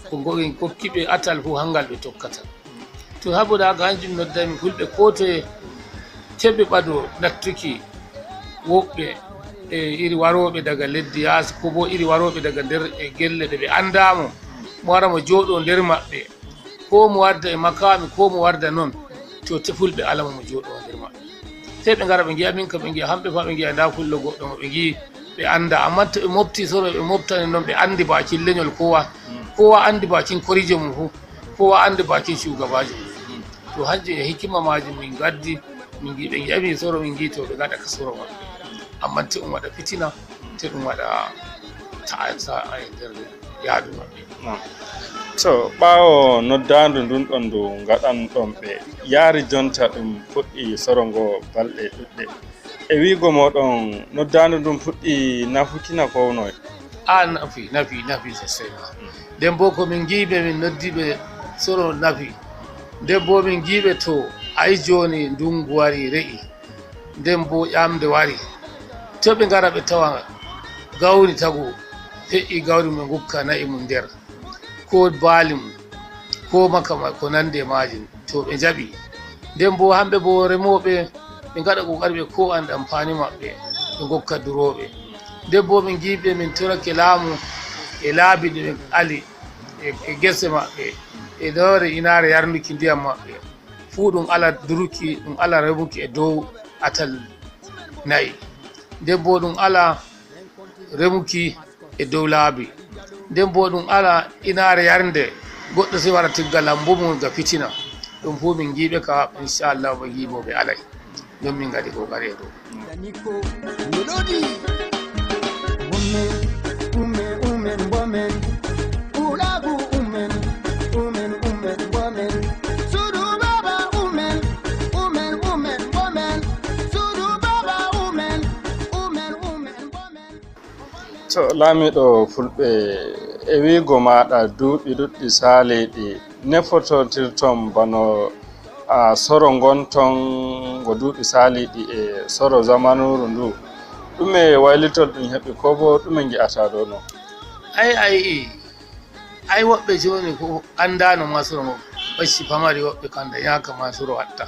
ko go'in kokkiɓe atal fu hangal ɓe tokkata. To haboda haka hanjum noddami fulɓe ko toye teɓe ɓado nattuki woɓɓe e iri waroɓe daga leddi yaasi, ko bo iri waroɓe daga nder e gelle ɗe ɓe andamo, mo wara mo jooɗo nder maɓɓe, ko mo warda e makami, ko mo warda noon. To te fulɓe alama mo jooɗo nder maɓɓe, sey ɓe gara ɓe giya min ka ɓe giya hamɓe fa ɓe giya nda fullo goɗɗo mo ɓe gii ɓe anda. Amma to ɓe mofti soro, ɓe moftani noon, ɓe andi bakin leñol, kowa kowa andi bakin korijo mum fu, kowa andi bakin shugabajo mum. To hanjum e hikima majum min gaddi, min gi ɓe ƴami soro, min gi to ɓe gaɗa ka soro maɓɓe, amma te ɗum waɗa fitina, te ɗum waɗa ta'asa e nder yaadu maɓɓe. To ɓaawo noddandu ndun ɗon ndu gaɗan ɗon ɓe yaari jonta ɗum fuɗɗi soro ngo balɗe ɗuɗɗe e wiigo moɗon, noddandu ndun fuɗɗi nafukina ko noy? A nafi, nafi, nafi sosai ma. Nden bo komin giiɓe, min noddiɓe soro nafi. Nden bo min giiɓe to ayi joni ndungu wari re'i, nden bo ƴamde wari, to ɓe gara ɓe tawa gawri tagu fe'i, gawri mo gukka na'i mum nder ko baali mum ko makama ko nande majum, to ɓe jaɓi. Nden bo hamɓe bo remoɓe ɓe gaɗa kokari ɓe ko an amfani maɓɓe ɓe gokka duroɓe. Nden bo min giiɓe min torake laamu e laabi ɗi ɓe ali e gese maɓɓe e ɗore inare yarnuki ndiyam maɓɓe fuu, ɗum ala duruki, ɗum ala remuki e dow atal nayi. Nden bo ɗum ala remuki e dow laabi. Nden bo ɗum ala inare yarde goɗɗo sey wara tigga lambu mum ga fitina. Ɗum fuu min giiɓe ka inchallah ɓe giiɓoɓe alay ɗon min gaɗi kokari e dow. To laamiɗo fulɓe, e wiigo maɗa duuɓi ɗuɗɗi saaliɗi nefototirton bano a soro gonton ngo duuɓi saaliɗi e soro zamanuru ndu, ɗume waylitol ɗum heɓi ko bo ɗume gi'ata ɗo no? Ay ay ay, woɓɓe joni ko andano ma soro ngo ɓacci pamari, woɓɓe kanda yaka ma soro watta.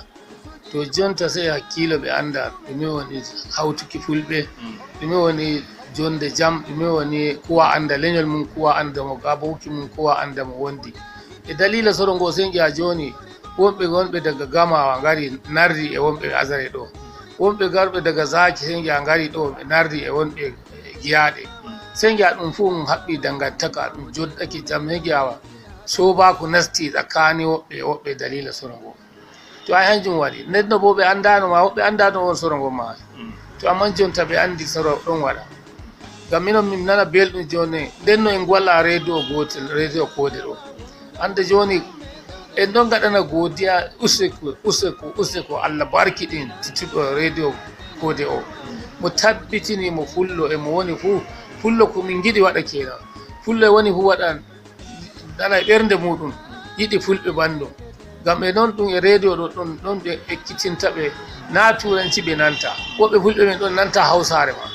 To jonta sey hakkilo ɓe anda ɗume woni hawtuki fulɓe, ɗume woni jonde jam, ɗume woni kowa anda leñol mum, kowa anda mo gabowki mum, kowa anda mo wondi. E dalila soro ngo sey giya joni wonɓe wonɓe daga Gamawa ngari narri e wonɓe Azare ɗo, wonɓe garɓe daga Zaki sey giya ngari ɗo ɓe narri e wonɓe Giyaɗe, sey giya ɗum fuu ɗum haɓɓi dangantaka, ɗum joɗɗake jam, sey giyawa sobako nasti tsakani woɓɓe e woɓɓe dalila soro ngo. To ay hanjum waɗi nenno bo ɓe andano ma, woɓɓe andano on soro ngo ma. To amma jonta ɓe andi soro ɗon waɗa, ngam minon min nana belɗum joni. Ndenno en wala radio gotel, radio Kode ɗo hande joni en ɗon gaɗana godiya. Useko, useko, useko, Allah barkiɗin tituɗo radio Kode o, mo tabbitini mo fullo e mo woni fuu fullo. Ko min giɗi waɗa kenan, fullo e woni fuu waɗa nana e ɓernde muɗum yiɗi fulɓe bandum, ngam e noon ɗum e radio ɗo ɗon ɗon ɓe ekkitinta ɓe na turanci ɓe nanta, woɓɓe fulɓe men ɗon nanta hausare ma.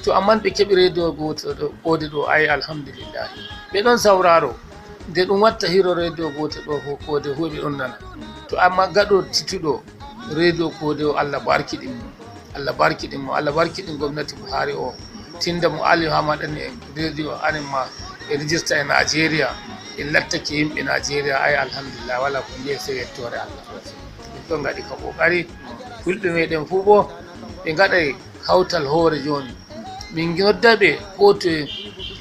To amman ɓe keɓi radio goto ɗo Kode ɗo, ay alhamdulillahi, ɓe ɗon sawraro nde ɗum watta hiro radio goto ɗo fo Kode fu ɓe ɗon nana. To amma gaɗo tituɗo radio Kode o, Allah barkiɗin mo, Allah barkiɗin mo, Allah barkiɗin gomnati Buhari o tinda mo ali ha maɗani en radio anen ma e register e Nigeria, en lattake yimɓe Nigeria. Ay alhamdulillah, wala ko jeeyi sey yettore Allah. Min ɗon gaɗi ka kokari fulɓe meɗen fuu bo ɓe gaɗay hawtal hoore. Joni min nodda ɓe ko toye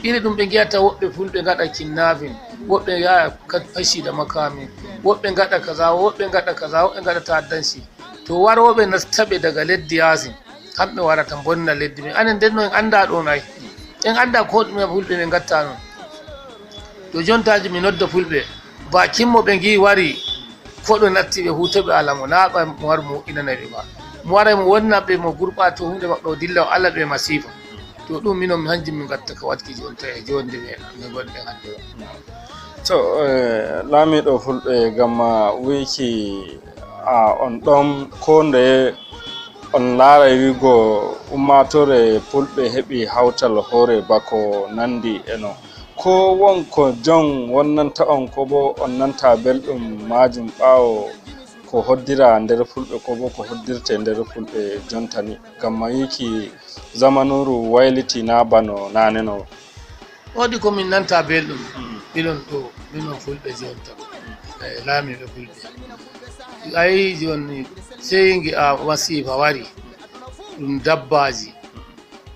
iri ɗum ɓe giyata woɓɓe fulɓe gaɗa kidnapping, woɓɓe yaha fashi da makami, woɓɓe gaɗa kaza, woɓɓe gaɗa kaza, woɓɓe gaɗa ta'addanci. To waroɓe nastaɓe daga leddi yaasi kamɓe warata bonna leddi men. Anen ndenno en anda ɗon, ay en anda ko ɗume fulɓe ɓe gatta noon. To jontaji mi nodda fulɓe bakinmo ɓe gi wari koɗo natti ɓe hutoɓe alamo na ɓa mo war mo inanaɓe ba. Mo wara mo wonna ɓe, mo gurɓato hunde maɓɓe, o dilla o ala ɓe masifa. To ɗum minon hanjum min gatta ka watki jonta e jonde meɗen nde gonɗen hande o. To laamiɗo fulɓe, gamma wiki a on ɗon ko ndeye on laaray wigo ummatore fulɓe heɓi hawtal hoore bako nandi eno ko wonko jon wonnanta on, ko bo on nanta belɗum majum ɓawo ko hoddira nder fulɓe, ko bo ko hoddirte nder fulɓe jonta ni, gamma yiki zamanuru wayliti na bano naneno. Woodi ko min nanta belɗum minon ɗo, minon fulɓe jonta e laamiɓe fulɓe. Ayi joni sey gi'a masifa wari ɗum, dabbaji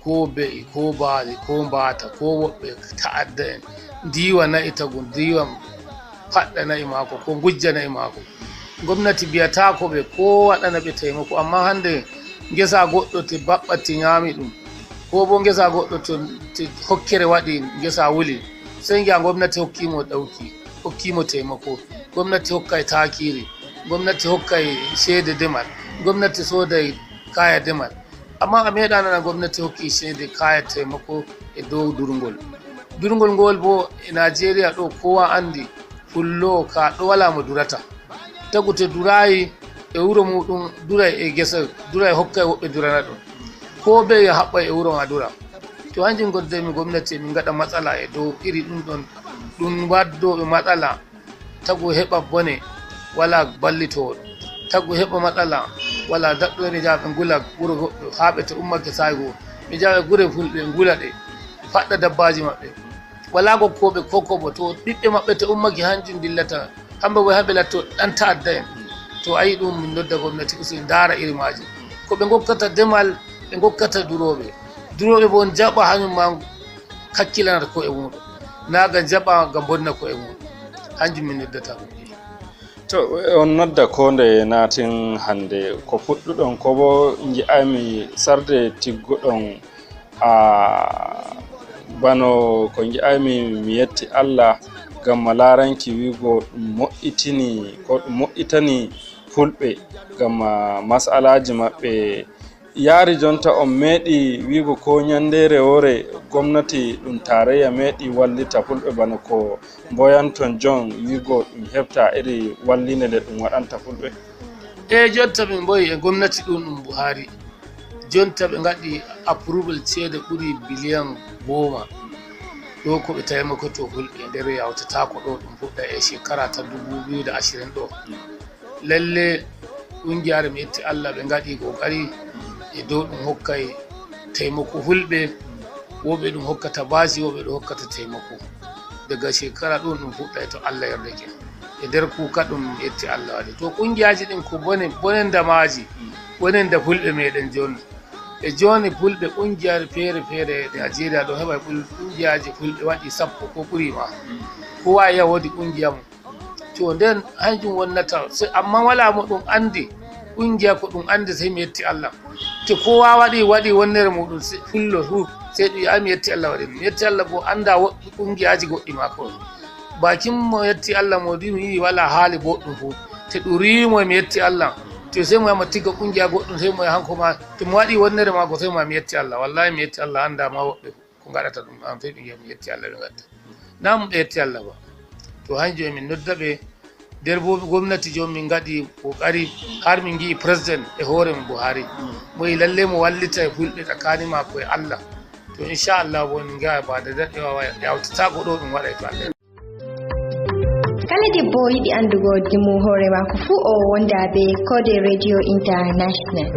ko be'i ko baali ko mbata ko woɓɓe ta'adda en ndiwa na'i tagu, ndiwa faɗɗa na'i maako ko gujja na'i maako. Gomnati biyatako ɓe ko waɗana ɓe taimako. Amma hande gesa goɗɗo te baɓɓatti ñaami ɗum, ko bo gesa goɗɗo to hokkere waɗi gesa wuli, sey gi'a gomnati hokkimo ɗauki, hokkimo taimako. Gomnati hokkay takiri, gomnati hokkay ceede demal, gomnati soday kaya demal. Amma a meeɗa nana gomnati hokki ceede kaya taimako e dow durngol. Durngol ngol bo e Nigeria ɗo kowa andi pullo ka ɗo wala mo durata. Tagu to durayi e wuro muɗum, duray e gesa, duray hokkay woɓɓe durana ɗum, ko ɓe haɓɓa e wuro ma dura. To hanjum goddemi gomnati min gaɗa matsala e dow iri ɗum ɗon, ɗum waddoɓe matsala. Tagu heɓa bone wala ballitowo ɗum, tagu heɓa matsala wala daɗɗo. Ɓe jaha ɓe ngula wuro goɗɗo ha ɓe to ummake sayigo, ɓe jaha ɓe gure fulɓe ngula ɗe, faɗɗa dabbaji maɓɓe, wala gokkoɓe kokobo. To ɓiɓɓe maɓɓe to ummake hanjum dillata kamɓe bo hamɓe latto ɗan ta'adda en. To ayi ɗum min nodda gomnati useni ndaara iri majum, ko ɓe gokkata demal, ɓe gokkata duroɓe. Duroɓe bo jaɓa hañum ma kakkilanata koye muɗum, naga jaɓa ga bonna koye muɗum. Hanjum min noddata ko. To on nodda ko nde natin hande ko fuɗɗuɗon, ko bo gi'ami sarde tigguɗon a bano ko gi'ami. Mi yetti Allah gamma laranki wigo ɗum mo'itini, ko ɗum mo'itani fulɓe gamma masalaji maɓɓe yaari jonta. On meeɗi wigo ko nyandere wore gomnati ɗum tarayya meeɗi wallita fulɓe bano ko boyanton jon wigo ɗum hefta iri walline nde ɗum waɗanta fulɓe? E jonta min boyi e gomnati ɗum ɗum Buhari jonta ɓe gaɗi approval ceede ɓuuri billion 10 ɗo ko ɓe taimakoto fulɓe e nder yawtatako ɗo ɗum fuɗɗa e shekara ta 2020 ɗo. Lalle ƙungiyare mi yetti Allah ɓe gaɗi kokari e dow ɗum hokkay taimako fulɓe, woɓe ɗum hokkata basi, woɓe ɗum hokkata taimako. Daga shekara ɗum ɗum fuɗɗay to Allah yardake e nder kuka ɗum yetti Allah waɗi. To ƙungiyaji ɗin ko bone bonendamaji bonenda fulɓe meɗen joni e joni. Fulɓe ƙungiyare feere feere Nigeria ɗo heɓa ƙungiyaji fulɓe waɗi 10 ko ɓuuri ma, kowa yiya wodi ƙungiya mum. To nden hanjum wonnata, amma wala mo ɗum andi ƙungiya ko ɗum andi. Sey mi yetti Allah to kowa waɗi waɗi wonnere muɗum fullo fu, sey ɗum yi'a mi yetti Allah waɗi. Mi yetti Allah bo anda woɓɓe ƙungiyaji goɗɗi ma kawai bakin mo yetti Allah mo ɗum yi wala haali boɗɗum fu te ɗum rimo mi yetti Allah. To sey mo yama tigga ƙungiya goɗɗum, sey mo hanko ma to mo waɗi wonnere mako, sey mo mi yetti Allah, wallahi mi yetti Allah anda ma woɓɓe ko gaɗata ɗum an, sey ɗum yiya mi yetti Allah ɓe gatta na ɓe yetti Allah ba. To hanjum emin nodda ɓe nder bo gomnati joni min gaɗi kokari har min gi'i président e hoore mo Buhari mo yi lalle mo wallita e fulɓe tsakani mako e Allah. To inchallah bo min gawa bada daɗewa yawtatako ɗo ɗum waɗay to Allah. Kala debbo yiɗi andugo dimmu hoore mako fuu o wonda be Code Radio International.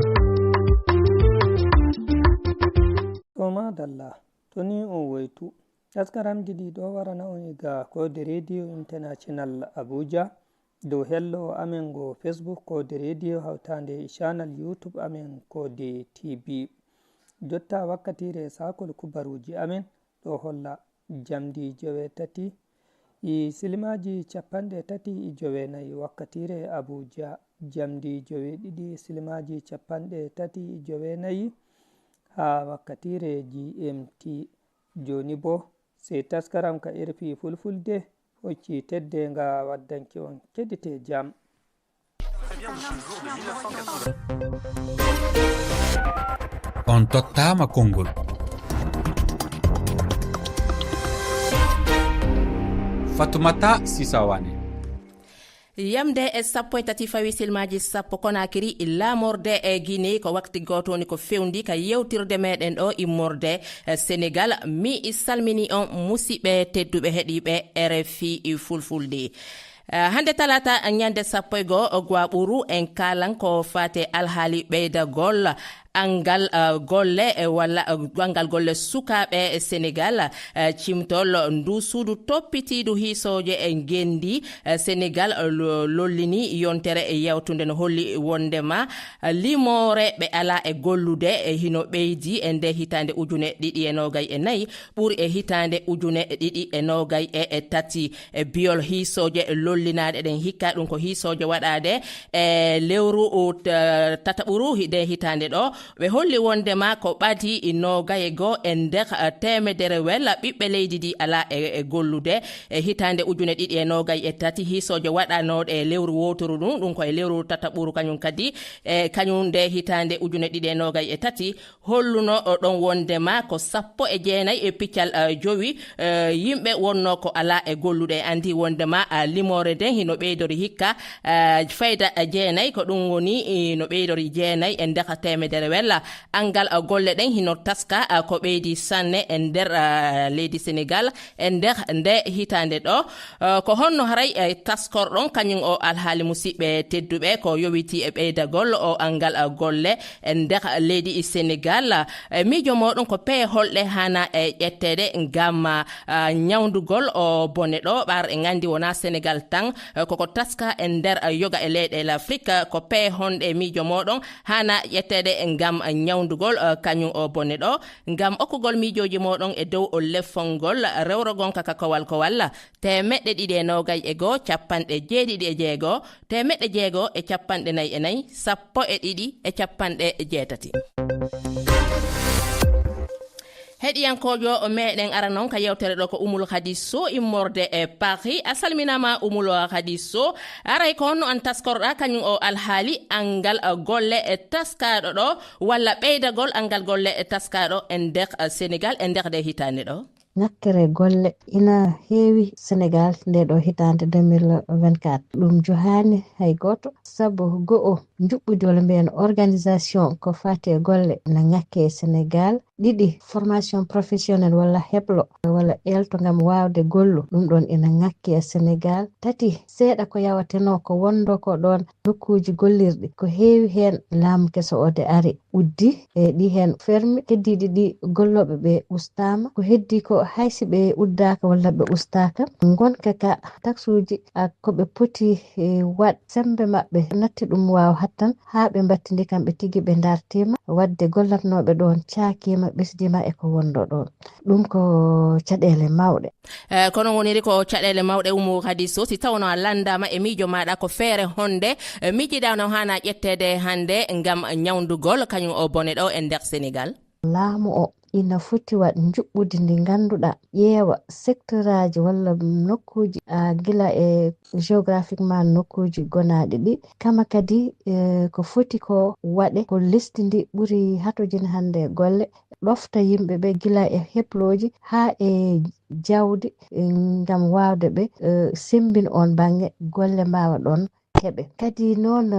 To madalla, to ni on woytu taskaramji ɗi ɗo warana on iga Code Radio International Abuja, dow hello amin go Facebook Code Radio, hawtande e channel YouTube amin Code TV. Jotta wakkatire sakol kubaruji amin ɗo holla jamdi 8:39 wakkatire Abuja, jamdi 7:39 ha wakkatire GMT. Joni bo sey taskaram ka rfi Fulfulde hocci tedde nga waddanki on. Keɗite jam. On tottama konngol. Fatoumata Sisawane. Yamde e 13 fawi silmaji 10 Konakiri, lamorde e Guinée, ko wakti goto woni ko fewndi ka yewtirde meɗen ɗo immorde Sénégal. Mi salmini on musidɓe tedduɓe heeɗiɓe RFI Fulfulde. Hande talata ñande 11 gwaɓuru, en kalan ko fate alhaali ɓeydagol angal golle walla angal golle sukaɓe Sénégal. Cimtol ndu suudu toppitiɗu hiisoje e gendi Sénégal lollini yontere e yewtude no holli wondema limore ɓe ala e gollude hino ɓeydi e nde hitande 2024 ɓuuri e hitande 2023. E biyol hiisoje lollinaɗe ɗen hikka, ɗum ko hiisoje waɗade e lewru tataɓuru nde hitande ɗo, ɓe holli wondema ko ɓaadi 21 e nder temedere wel ɓiɓɓe leydi ndi ala e gollude. E hitande 2023, hiisoje waɗanoɗe e lewru woturu ɗum, ɗum koye lewru tataɓuru kañum kadi e kañum nde hitande 2023 holluno ɗon wondema ko 19 e piccal 5 yimɓe wonno ko ala e gollude. E andi wondema limore nden hino ɓeydori hikka fayda 9, ko ɗum woni no ɓeydori 9 e nder temedere wella. Angal golle ɗen hino taska ko ɓeydi sanne e nder leydi Sénégal e nder nde hitande ɗo. Ko honno haray taskorɗon kañum o alhaali, musidɓe tedduɓe, ko yowiti e ɓeydagol o angal golle e nder leydi Sénégal? Miijo moɗon ko peye holɗe hana e ƴettede ngam ñawdugol o bone ɗo? Ɓar e gandi wona Sénégal tan, koko taska e nder yoga e leyɗele Afrique. Ko peye honɗe miijo moɗon hana ƴettede ngam ñawdugol kañum o bone ɗo? Ngam okkugol miijoji moɗon e dow leffol ngol, rewro gonka ka kowal kowal 221 76 644 12 80. Heɗiyankojo meɗen ara noon ka yewtere ɗo ko Umul Khady Sow immorde e Paris. A salminama Umul Khady Sow. Aray ko honno an taskorɗa kañum o alhaali angal golle e taskaɗo ɗo walla ɓeydagol angal golle e taskaɗo e nder Sénégal e nder ɗe hitande ɗo? Ŋakkere golle ina heewi Sénégal nde ɗo hitande 2024. Ɗum johani hay goto, saabu go'o juɓɓudi walla mbiyen organisation ko fati e golle na ŋakke e Sénégal. Ɗiɗi, formation professionnel walla heblo walla elto gam wawde gollu, ɗum ɗon ina ŋakki e Sénégal. Tati, seeɗa ko yawateno ko wondo ko ɗon nokkuji gollirɗi, ko heewi hen laamu keso o de ari uddi e ɗi hen fermi, keddiɗi ɗi golloɓe ɓe ustama. Ko heddi ko haysi ɓe uddaka walla ɓe ustaka, gonka ka taxe uji koɓe poti e waɗ sembe mabɓe natti ɗum wawa hattan ha ɓe battidi kamɓe tigui ɓe dartima wadde gollatnoɓe ɗon cakima ɓesdima e ko wondo ɗon. Ɗum ko caɗele mawɗe. Kono woniri ko caɗele mawɗe. Umo Khady Sow, si tawno a landama e miijo maɗa ko feere honde miijiɗa no hana ƴettede hande ngam ñawdugol kañum o bone ɗo e nder Sénégal? Laamu o ina foti waɗ juɓɓudi ndi ganduɗa, ƴeewa secteur aji walla nokkuji gila e géographiquement nokkuji gonaɗi ɗi kama kadi e, ko foti ko waɗe ko lesdi ndi ɓuuri hatojin hande golle, ɗofta yimɓeɓe gila e heploji ha e jawdi gam wawde ɓe sembin on banggue golle mbawa ɗon heeɓe. Kadi noon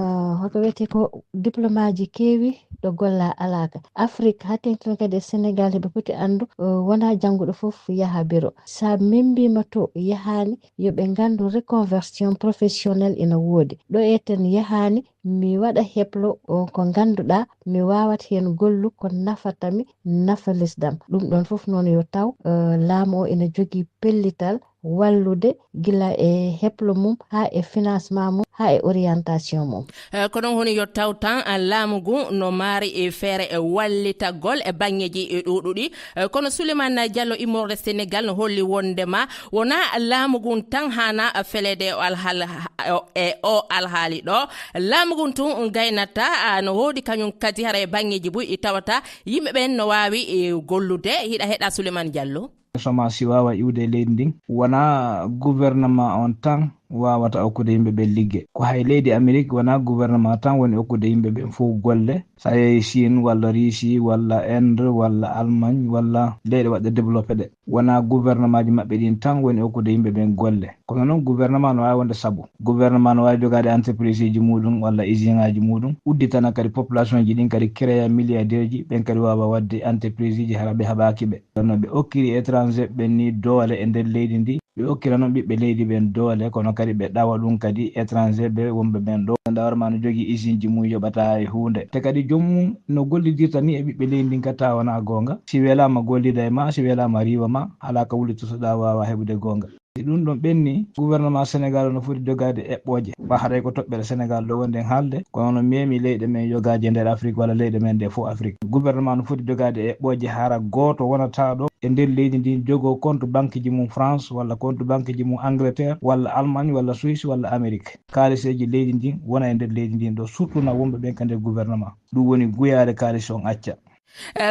hoto wiyete ko diplôme aji keewi ɗo golla alaka Afrique, ha tengti noon kadi e Sénégal. Heeɓe poti andu wona jangguɗo foof yaaha bureau sa membima to yahani, yooɓe gandu reconversion professionnel ina woodi ɗo eten yahani. Mi waɗa heblo ko ganduɗa mi wawat hen gollu ko nafatami nafa lesdam. Ɗum ɗon foof noon yo taw laamu o ina jogui pellital wallude gila e heplo mum ha e financement mum ha e orientation mum. Ko noon woni yo taw tan laamu ngu no maari e feere e wallitagol e banggueji e ɗuɗuɗi. Kono Souleymane Diallo immorde Sénégal no holli wondema wona laamu ngun tan hana felede o alhaal e o alhaali ɗo laamu ngun tun gaynata, no woodi kañum kadi hara e banggueji boyi tawata yimɓe ɓen no wawi gollude. Hiɗa heeɗa Souleymane Diallo. Chômage wawa iwde e leydi ndin, wona gouvernement on tan. wawata hokkude yimɓeɓe ligge. Ko hay leydi Amérique wona gouvernement tan woni hokkude yimɓeɓe fof golle. Sa yeehi Chine walla Russie walla Inde walla Allemagne walla leyɗe waɗɗe développé ɗe, wona gouvernement ji maɓɓe ɗin tan woni hokkude yimɓeɓen golle. Kono noon gouvernement no wawi wonde saabu, gouvernement no wawi jogade entreprise ji muɗum walla usine ngaji muɗum, udditana kadi population ji ɗin kadi créa milliardaire ji, ɓen kadi wawa wadde entreprise ji hara ɓe haɓaki ɓe. No ɓe okkiri étranger ɓen ni doole e nder leydi ndi, ɓe okkira noon ɓiɓɓe leydi ɓen doole, kono kadi ɓe ɗawa ɗum kadi étranger ɓe wonɓe ɓen ɗo. Dawrama no jogui usine ji mum yoɓata e hunde, te kadi joomum no gollidirta ni e ɓiɓɓe leydi ndin kadi tawa wona gonga. Si welama gollida e ma, si welama riwa ma, ala ko wullitotoɗa wawa heɓude gonga. Ɗum ɗon ɓenni gouvernement Sénégal no foti jogade eɓɓoje, ɓa haɗay ko toɓɓere Sénégal ɗo wonde haalde, kono no memi leyɗe men yogaji e nder Afrique walla leyɗe men ɗe fof Afrique. Gouvernement no foti jogade eɓɓoje hara goto wonata ɗo e nder leydi ndi jogo compte banque ji mum France walla compte banque ji mum Angleterre walla Allemagne walla Suisse walla Amérique. Kaliseji leydi ndin wona e nder leydi ndin ɗo, surtout na wonɓe ɓen ka nder gouvernement. Ɗum woni guyare kalis on acca.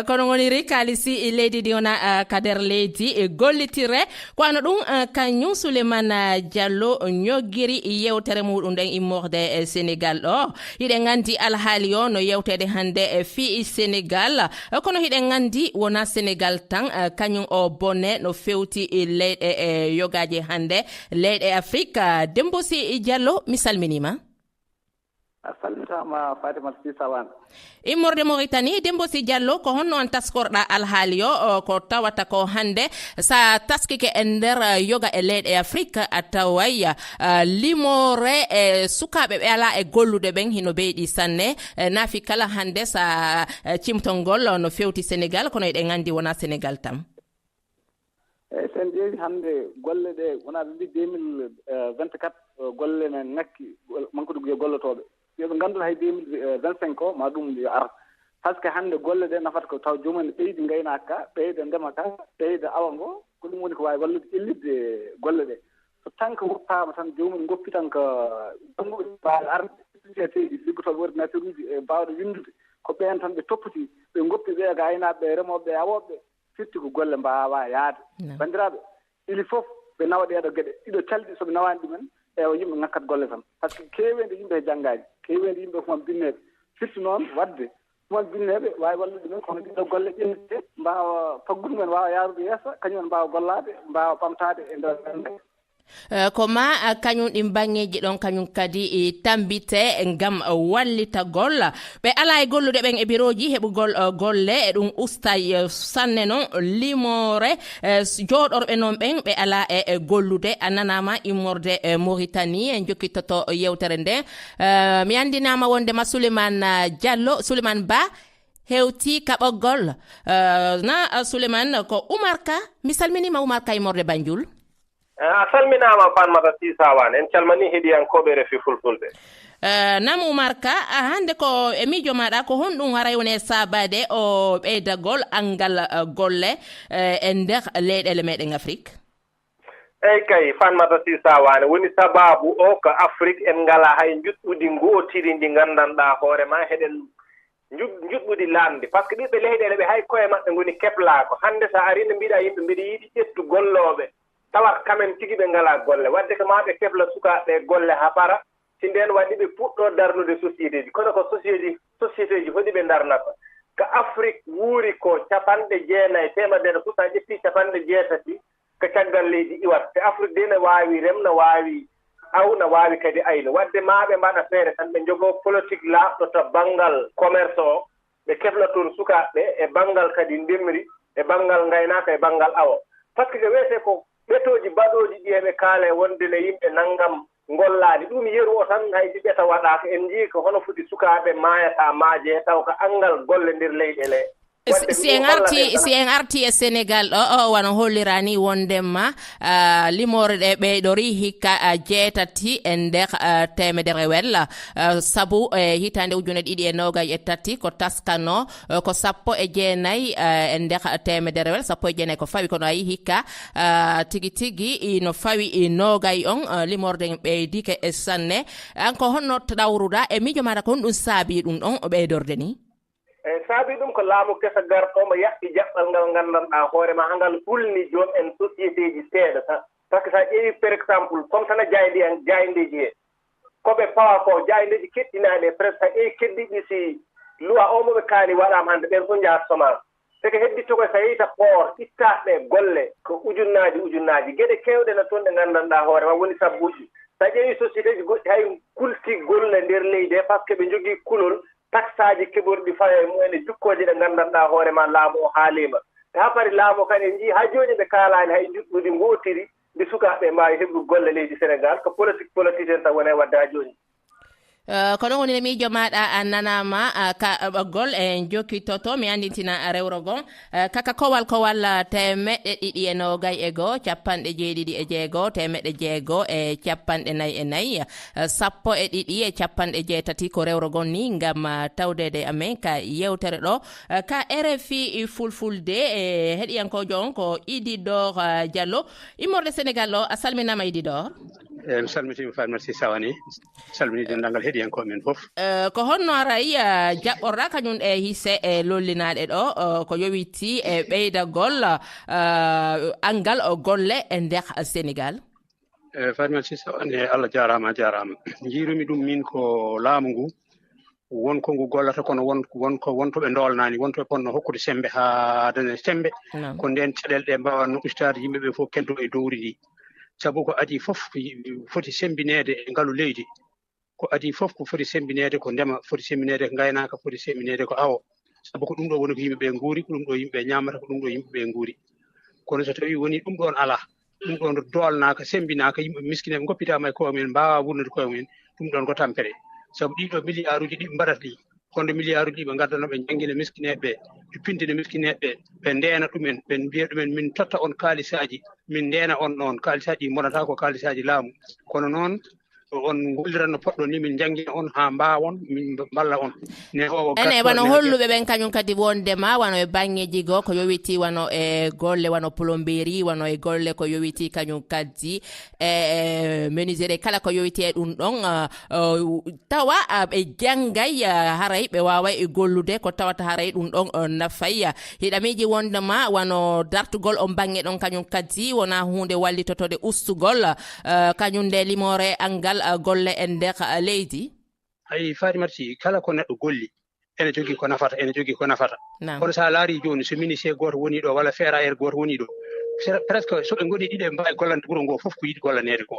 Kono goniri kalisi leydi ndi wona ka nder leydi gollitire ko ano ɗum. Kañum Souleymane Diallo ñoggiri yewtere muɗum ɗen immorde Sénégal ɗo. Hiɗen gandi alhaali o no yewtede hande fi Sénégal, kono hiɗen gandi wona Sénégal tan kañum o bonne no fewti leyɗe e yogaji hande leyɗe Afrique. Dembosi Diallo, mi salminima. A salmitama Fatimata Sy Sawane. Immorde Mauritanie, Dembosi Diallo, ko honno on taskorɗa alhaali o ko tawata ko hande sa taskike e nder yoga e leyɗe Afrique, a taway limore e sukaɓe ɓe ala e gollude ɓen hino beyɗi sanne naafi kala hande sa cimtol ngol no fewti Sénégal, kono eɗen gandi wona Sénégal tan. Eyyi, sen ƴeewi hannde golle ɗe wona ɓe mbi 2024 golle ne ŋakki, manque de gollotoɓe, yoɓe nganndu hay 2025 o ma ɗum yo ar, par ce que hannde golle ɗe nafata ko taw jomumen ɓeydi ngaynaaka ka, ɓeyda ndema ka, ɓeyda awa ngo, ko ɗum woni ko waawi wallude ƴellitde golle ɗe. So tant que woppama tan, jomumen goppi tan ko jannguɓe mbaawi arde, société ji liggotooɓe ordinateur uji e baawɗe winndude, ko ɓeen tan ɓe toppiti, ɓe goppi ɓee ko aynaaɓe ɓe, remooɓe ɓe, awooɓe ɓe, firti ko golle mbaawa yaade. Banndiraaɓe, ili fof ɓe nawa ɗeeɗo geɗe ɗiɗo calɗi, so ɓe nawaani ɗumen, eewa yimɓe ŋakkat golle tan, par ce que keeweendi yimɓe e janngaani, keeweendi yimɓe ko binneeɓe, firti noon waɗde human binneeɓe waawi wallude ɗumen, kono ɗiɗo golle ƴellite mbaawa faggudu mumen waawa yaarude yeeso, kañumen mbaawa gollaade, mbaawa ɓamtaade e ndeer renndo. Ko ma kañum ɗin banŋeji ɗon kañum kadi tambite ngam wallitagol ɓe ala e gollude ɓen e bureau ji heɓugol golle e ɗum ustay sanne noon limore joɗorɓe noon ɓen ɓe ala e gollude. A nanama immorde e Mauritanie en jokkittoto yewtere nde. Mi andinama wondema Souleymane Diallo, Souleymane Ba hewti kaɓoggol na Souleymane ko Oumar Ka. Mi salminima Oumar Ka immorde Banjul. A salminama Fanmata Sisawane, en calmani heeɗiyankoɓe Rfi Fulfulde. Nam Oumar Ka, hande ko e miijo maɗa ko honɗum haray woni e sabade o ɓeydagol angal golle e nder leyɗele meɗen Afrique? Eyyi kay, Fanmata Sisawane, woni sababu o ko Afrique en ngala hay juɗɗudi gootiri ndi gandanɗa hoorema heɗen juɗɗudi lamdi, par ce que ɓiɓɓe leyɗele ɓe hay koye maɓɓe ngoni keblako. Hannde sa ari no mbiɗa yimɓe mbiɗa yiiɗi ƴettu golloɓe, tawat kamen tigi ɓe ngala golle, wadde ko ma ɓe kebla sukaɓe golle ha para si nden waɗi ɓe puɗɗo darnude société ji. Kono ko société ji hoɗi ɓe darnata ko Afrique wuuri ko 90, 100 fof sa ƴetti 80 ko caggal leydi iwat te Afrique de ne waawi rem, ne waawi aw, ne waawi kadi ayno. Wadde ma ɓe mbaɗa feere tan ɓe jogoo politique laaɓɗo to baŋngal commerce o, ɓe kebla toon sukaaɓe e baŋngal kadi ndemri e baŋngal ngaynaaka e baŋngal awo, par ce que ko wiyetee ko ɓetooji baɗooji ɗi eɓe kaala e wonde ne yimɓe nanngam ngollaani ɗum yeru o tan hay ɗi ɓeta waɗaaka en njii ko hono foti sukaaɓe maayata maaje taw ko anngal golle ndeer leyɗele. Si en arti e Sénégal ɗo o wano hollirani wondema limore ɗe ɓeyɗori hikka 8 e nder 100 wel, saabu e hitande 2023 ko taskano ko 19 e nder 100 wel, 19 ko fawi, kono ayi hikka tigui tigui no fawi 20 on limorde ɓeydike e sanne. An ko honno ɗawruɗa e miijo maɗa, ko honɗum saabi ɗum ɗon ɓeydorde ni? Eeyi, saabi ɗum ko laamu kesa garɗo mo yaɓɓi jaɓɓal ngal nganndanɗaa hoore ma hangal hulni joom en société ji seeɗa. Par ce que so a ƴeewi par exemple comme tan jayndi en jayndeji he koɓe pawa ko jayndeji keɗɗinaɗe presque a ƴeewi keddiɗi si loi o moɓe kaali waɗama hannde ɓen fof njahata chômage. Seke hedditto koye so yeehi ta port ittaɓe golle ko ujunnaji ujunnaji geɗe kewɗe no toon ɗe nganndanɗaa hoore ma woni sabbuji. So a ƴeewi société ji goɗɗi hay kulti golle nder leydi he par ce que ɓe jogii kulol taxe aji keɓorɗi fayo e mumen e jukkooje ɗe nganndanɗaa hoore ma laamu o haalima. Te haa pari laamu o kadi en njii haa jooni ɓe kaalaani hay juɗɗudi ngootiri nde sukaaɓe mbaawi heɓru golle leydi Sénégal ko politique politicien tan woni e waɗde haa jooni. Ko ɗon woni e miijo maɗa nanama ka ɓoggol en jokkitoto mi andintina rewro gon kaka kowal kowal 221 76 644 12 80 ko rewro gon ni gam tawdede amen ka yewtere ɗo ka RFI Fulfulde e heɗiyankojo on ko Ididor Diallo immorde Sénégal o a salminama Ididor. Eeyi mi salmitiima Fatimata Sy Sawane salmini denndaangal heɗiyankooɓe men fof. Ko honno aray jaɓɓorɗa kañum e hisse e lollinaɗe ɗo ko yowiti e ɓeydagol angal golle e nder Sénégal? Eeyi Fatimata Sy Sawane Allah jaaraama a jaaraama. Njiirumi ɗum min ko laamu ngu wonko ngu gollata kono wonko wonto ɓe doolnaani wonto ɓe ponno hokkude sembe haa daña sembe. Ko ndeen caɗeele ɗe mbawanno ustaade yimɓe ɓee fof keddoo e dowri ndi. Sabu ko adii fof foti sembineede e ngalu leydi ko adii fof ko foti sembineede ko ndema foti sembineede ko ngaynaaka foti sembineede ko awo sabu ko ɗum ɗo woni ko yimɓe ɓee nguuri ko ɗum ɗo yimɓe ɓee ñaamata ko ɗum ɗo yimɓe ɓee nguuri kono so tawii woni ɗum ɗoon alaa ɗum ɗoon doolnaaka sembinaaka yimɓe miskineeɓe ngoppitaama e koye mumen mbaawa wuurnude koye mumen ɗum ɗoon ko tampere sabu ɗiiɗoo milliard uji ɗi ɓe mbaɗata ɗi hono milliard uji ɗi ɓe ngaddana ɓe janngina miskineeɓe ɓee ɓe pindina miskineeɓe ɓee ɓe ndeena ɗumen ɓe mbiya ɗumen min totta on kaalisaaji min ndeena on ɗoon kaalisaaji ɗi bonata ko kaalisaaji laamu kono noon on golliran no poɗɗon ni min janngina on haa mbaawon min mballa on. Ene wano holluɓe ɓen kañum kadi wondema wano e baŋŋeji goo ko yowiti wano e golle wano plomberie wano e golle ko yowiti kañum kadi e menuiserie kala ko yowiti e ɗum ɗon tawa ɓe janggay haray ɓe waway gollude ko tawata haray ɗum ɗon nafay. Hiɗa miiji wondema wano dartugol on baŋŋe ɗon kañum kadi wona hunde wallitotode ustugol kañum nde limore angal golle e nder leydi. Ayi Fatimata Sy kala ko neɗɗo golli ene jogii ko nafata ene jogii ko nafata. Kono so a laari jooni so ministére gooto woni ɗo walla ferrailleur gooto woni ɗo presque so ɓe ngoni ɗiɗo ɓe mbaawi gollande wuro ngoo fof ko yiɗi gollaneede ko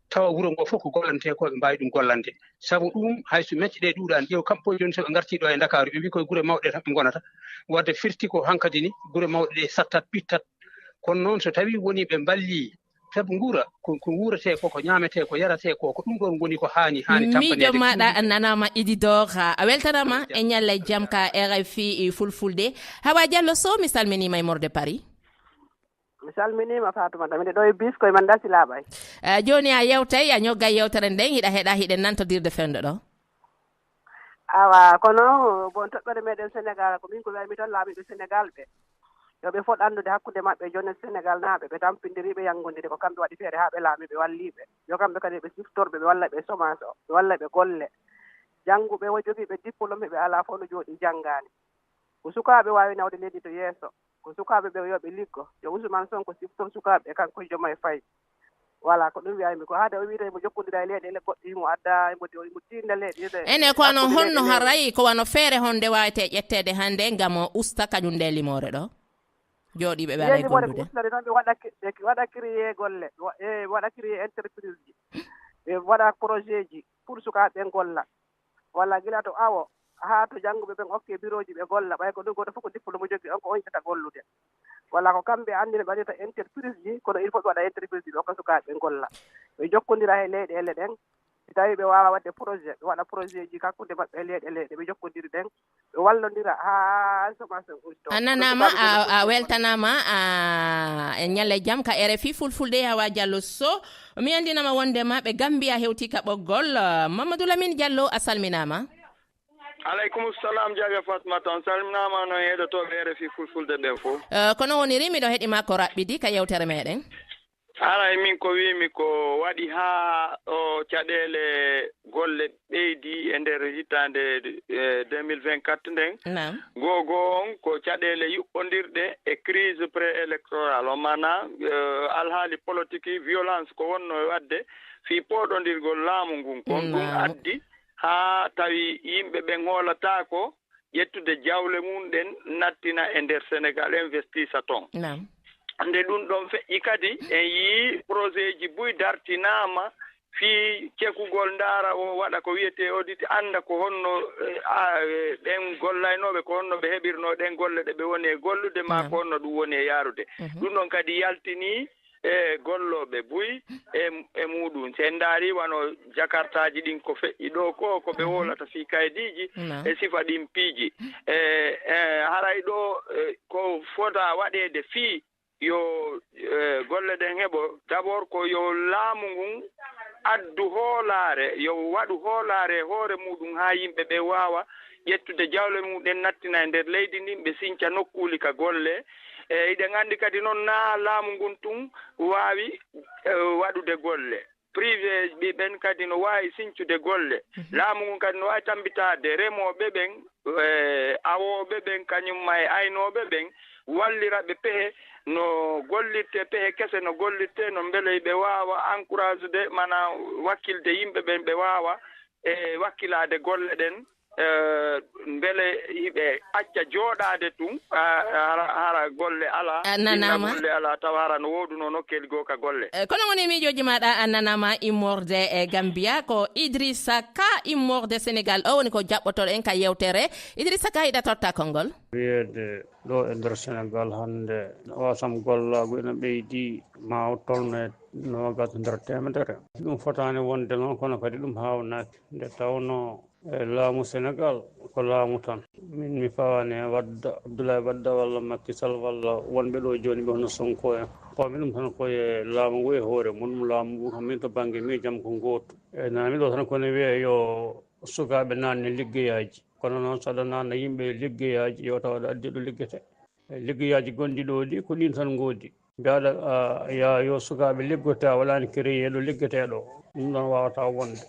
tawa wuro ngoo fof ko gollantee ko ɓe mbaawi ɗum gollande sabu ɗum hay so mecce ɗee ɗuuɗaani ƴeew kamɓe jooni so ɓe ngartii ɗo e Ndakaaru ɓe mbi koye gure mawɗe tan ɓe ngonata wadde firti ko hankadi ni gure mawɗe ɗee sattat pittat kono noon so tawii woni ɓe mballii sabu nguura ko wuuratee ko ko ñaametee ko yaratee ko ko ɗum ɗon woni ko haani haani tampaneede. Miijo maɗa nanama Ididor a weltanama e ñalle jam ka RFI Fulfulde. Hawa Diallo Sow mi salminima e morde Paris. Mi salminima Fatoumata miɗa ɗo e bus koye man dasi laaɓay. Joni a yewtay a ñoggay yewtere nden hiɗa heeɗa hiɗen nantodirde fewndo ɗo. Awa kono bon toɓɓere meɗen Sénégal ko min ko wiyami tan laamiɓe Sénégal ɓe yo ɓe fot anndude hakkunde maɓɓe joni Sénégal naaɓe ɓe tampindiriɓe yanngodiri ko kamɓe waɗi feere haa ɓe laami ɓe walliiɓe yo kamɓe kadi ɓe siftorɓe ɓe walla ɓe chômage o ɓe walla ɓe golle jannguɓe wo jogiiɓe diplôme ɓe alaa fof no jooɗi janngaani ko sukaaɓe waawi nawde leydi to yeeso ko sukaaɓe ɓe yo ɓe liggo yo Ousmane Sonko siftor sukaaɓe kanko Diomaye Faye voilà ko ɗum wiyami ko haade o wiite mo jokkondira e leyɗele goɗɗe imo adda imo tinna leyɗele ene ko wano honno haray ko wano feere honde wawete ƴettede hannde ngam usta kañum nde limore ɗo jooɗiɓe ɓe alay gollude. Ustade noon ɓe waɗa ɓe waɗa créé golle e waɗa créé entreprise ji ɓe waɗa projet ji pour sukaaɓe ɓen golla walla gila to awo haa to jannguɓe ɓen okke bureau ji ɓe golla ɓay ko ɗum goto fof ko diplôme jogii on ko on yiɗata gollude walla ko kamɓe anndina ɓe waɗirta entreprise ji kono il faut ɓe waɗa entreprise ji ɓe okka sukaaɓe ɓe golla ɓe jokkondira e leyɗeele ɗen so tawii ɓe waawa waɗde projet ɓe waɗa projet ji hakkunde maɓɓe e leyɗeele ɗe ɓe jokkondiri ɗen ɓe wallondira haa chômage usto. A nanama a weltanama a e ñalle jam ka RFI Fulfulde Hawa Diallo Sow mi andinama wondema ɓe Gambia hewti ka ɓoggol Mamadou Lamine Diallo a salminama. Aleykum salam jaaga Fatmata on salminama noon heɗotoɓe RFI Fulfulde ɓen fof. Kono woniri miɗo heeɗima ko raɓɓidi ka yewtere meɗen. Haray min ko wiimi ko waɗi haa o caɗeele golle ɓeydi e nder hitaande 2024 nden. Goo goo on ko caɗeele yuɓɓondirɗe e crise pré électoral o, mana alhaali politique, violence ko wonno e waɗde fii pooɗondirgol laamu ngun kon. Ɗum addi haa tawi yimɓe ɓen hoolataa ko ƴettude jawle mum ɗen nattina e nder Sénégal, investissa toon. Nde ɗum ɗon feƴƴi kadi en yii projet ji buy dartinaama fii cekugol, ndaara o waɗa ko wiyetee audit, annda ko honno ɓen gollaynooɓe, ko honno ɓe heɓirnoo ɗen golle ɗe ɓe woni e gollude, ma ko honno ɗum woni e yaarude. Ɗum ɗon kadi yaltinii e gollooɓe buy e muɗum. So en ndaari wano jakartaji ɗin ko feƴƴi ɗo ko ɓe wolata fii kaydiiji e sifa ɗin piiji e haray ɗo ko fota waɗeede fii yo golle ɗen heɓo. D' abord ko yo laamu ngun addu hoolaare, yo waɗu hoolaare e hoore muɗum haa yimɓe ɓe waawa ƴettude jawle muɗen nattina e nder leydi ndin, ɓe sinca nokkuuli ka golle. Eeyi, eɗen anndi kadi noon naa laamu ngun tun waawi waɗude golle privé ɓi ɓen kadi no waawi sincude golle. Laamu ngun kadi no waawi tambitaade remooɓe ɓen, awooɓe ɓen, kañumma e aynooɓe ɓen, wallira ɓe pehe no gollirte, pehe kese no gollirte, no mbele ɓe waawa encourage de mana wakkilde yimɓe ɓen, ɓe waawa e wakkilaade golle ɗen, mbele yiɓe acca jooɗaade tun hara golle alaa. Nanama. Golle alaa, tawa hara no wooduno nokkeeli goo ka golle. Kono woni miijoji maɗa nanama immorde e Gambia. Ko Idrissa Ka immorde Sénégal o woni ko jaɓɓotoɗo en ka yewtere. Idrissa Ka, yiɗa totta konngol. Wiyeede ɗo e nder Sénégal hannde wasam gollaagu ene ɓeydi ma tolno e 20%. Ɗum fotaani wonde noon, kono kadi ɗum haawnaaki nde tawno e laamu Sénégal ko laamu tan. Min mi fawani e Wadda, Abdoulaye Wadda walla Macky Sall walla wonɓe ɗo jooni ɓe hono Sonko en. Pawmi ɗum tan koye laamu ngu e hoore mum. Laamu ngu kam min to baŋnge miijam ko gootu e nanami ɗo tan kone wiye yo sukaaɓe naatne liggeyaji. Kono noon saɗa naatna yimɓe liggeyaji, yo taw aɗa addi ɗo liggete. Liggeyaji gonɗi ɗo ɗi ko ɗin tan ngoodi. Mbiyaɗa ya yo sukaaɓe liggota waɗani créé ɗo liggeteɗo, ɗum ɗon wawata wonde.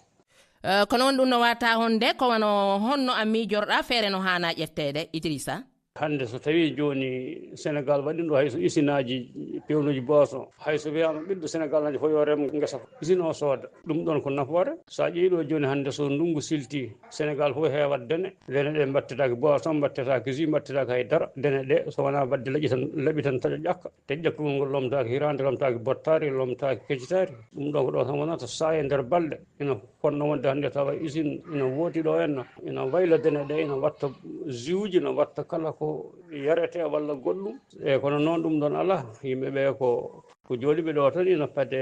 Kono won ɗum no wata honde ko wano honno a miijorɗa feere no hana ƴettede, Idrissa? Hande so tawi joni Sénégal waɗi ɗo hayso usine aji pewnuji boisson, hayso wiyama ɓiɗɗo Sénégal najo fof yo rem guesa, usine o sooda ɗum ɗon ko nafoore. Sa ƴeewi ɗo joni hande so ndungu silti, Sénégal fof heewat dene dene ɗe battetake boisson, battetake jus, battetake haydara dene ɗe so wona wadde laaƴi tan, laaɓi tan taƴa ƴakka te ƴakkugol ngol lomtaki hirande, lomtaki bottari, lomtaki kecitari. Ɗum ɗon ko ɗo tan wonata sa e nder balɗe ina fonno wonde hande tawa usine ina wooti ɗo henna, ina wayla dene ɗe, ina watta jus uji, ina watta kala ko yarete walla goɗɗum. Eyyi, kono noon ɗum ɗon ala yimɓeɓe ko jooɗiɓe ɗo tan ina paade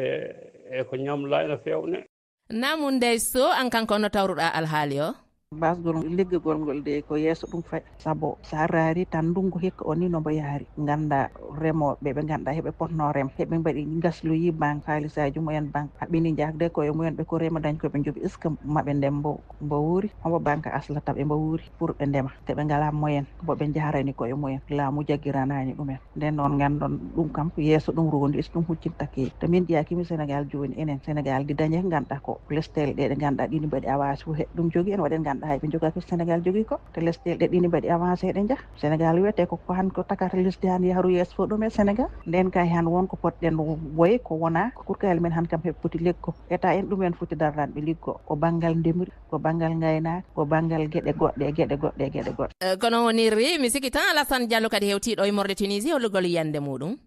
e ko ñamla ina fewne. Namoundey Sow, an kanko no tawruɗa alhaali o? Basgol liggagol ngol de ko yeeso ɗum fayi, saabu sa raari tan ndungu hikka o ni no mbo yaari, ganda remoɓe ɓe ganduɗa heeɓe potno rem, heeɓe mbaɗi gasloyi banque halisaji mumen, banque haɓini jakde koye mumen, ɓe ko rema dañ koɓe jooɓi, est ce que maɓe ndem mbo wuuri hombo banque aslata ɓe mbo wuuri pour ɓe ndema te ɓe ngala moyen mboɓe jarani koye mumen, laamu jaggiranani ɗumen. Nden noon gandon ɗum kam ko yeeso ɗum rondi, est ce que ɗum huccintake to min jeyakimi Sénégal joni. Enen Sénégal di dañe ko ganduɗa ko lesɗele ɗe ɗe ganduɗa ɗini mbaɗi avance fo heɓe ɗum jogui en waɗen ganduɗa hay ɓe jogaki Sénégal jogui ko te lesɗele ɗe ɗini mbaɗi avancé ɗe jaaha. Sénégal wiyete ko han ko takata lesdi han yaaru yeeso fo ɗum e Sénégal. Nden kay han wonko poɗɗen woy ko wona kurkayel men han kam heɓe poti liggo état en ɗumen foti darran ɓe liggo ko banggal ndemri, ko banggal gaynaka, ko banggal gueɗe goɗɗe e gueɗe goɗɗe e gueɗe goɗɗe. Kono wonirri mi sikki tan Alassane Diallo kadi hewtiɗo e morde Tunisie hollugol yiyande muɗum.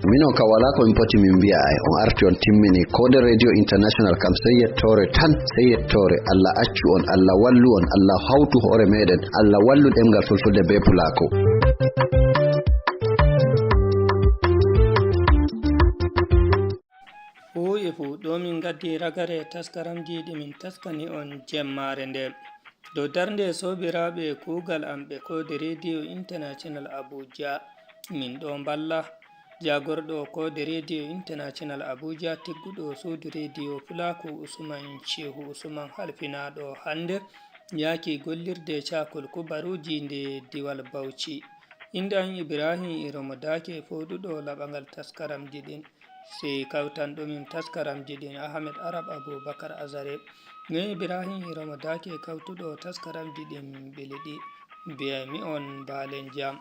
Minon ka wala komin poti min mbiya ay on arti on timmini Kode Radio International kam sey yettore tan, sey yettore. Allah accu on, Allah wallu on, Allah hawtu hoore meɗen, Allah wallu ɗemgal fulfulde be pulako. Fuu e fuu ɗo min gaddi ragare taskaramji ɗi min taskani on jemmare nde dow darde sobiraɓe kugal am ɓe Kode Radio International Abuja. Min ɗo balla jagorɗo Kode Radio International Abuja, tigguɗo suudu radio Pulaku, Usman Shehu Usman, halfinaɗo hande yaaki gollirde cakol kubaruji nde diwal Bauchi. Inde an Ibrahim Iromo Dake foɗuɗo laɓangal taskaramji ɗin, sey kawtanɗomin taskaramji ɗin Ahmed Arab Aboubacar Azare. Min Ibrahim Iromo Dake kawtuɗo taskaramji ɗin beliɗi mbiyami on balen jam.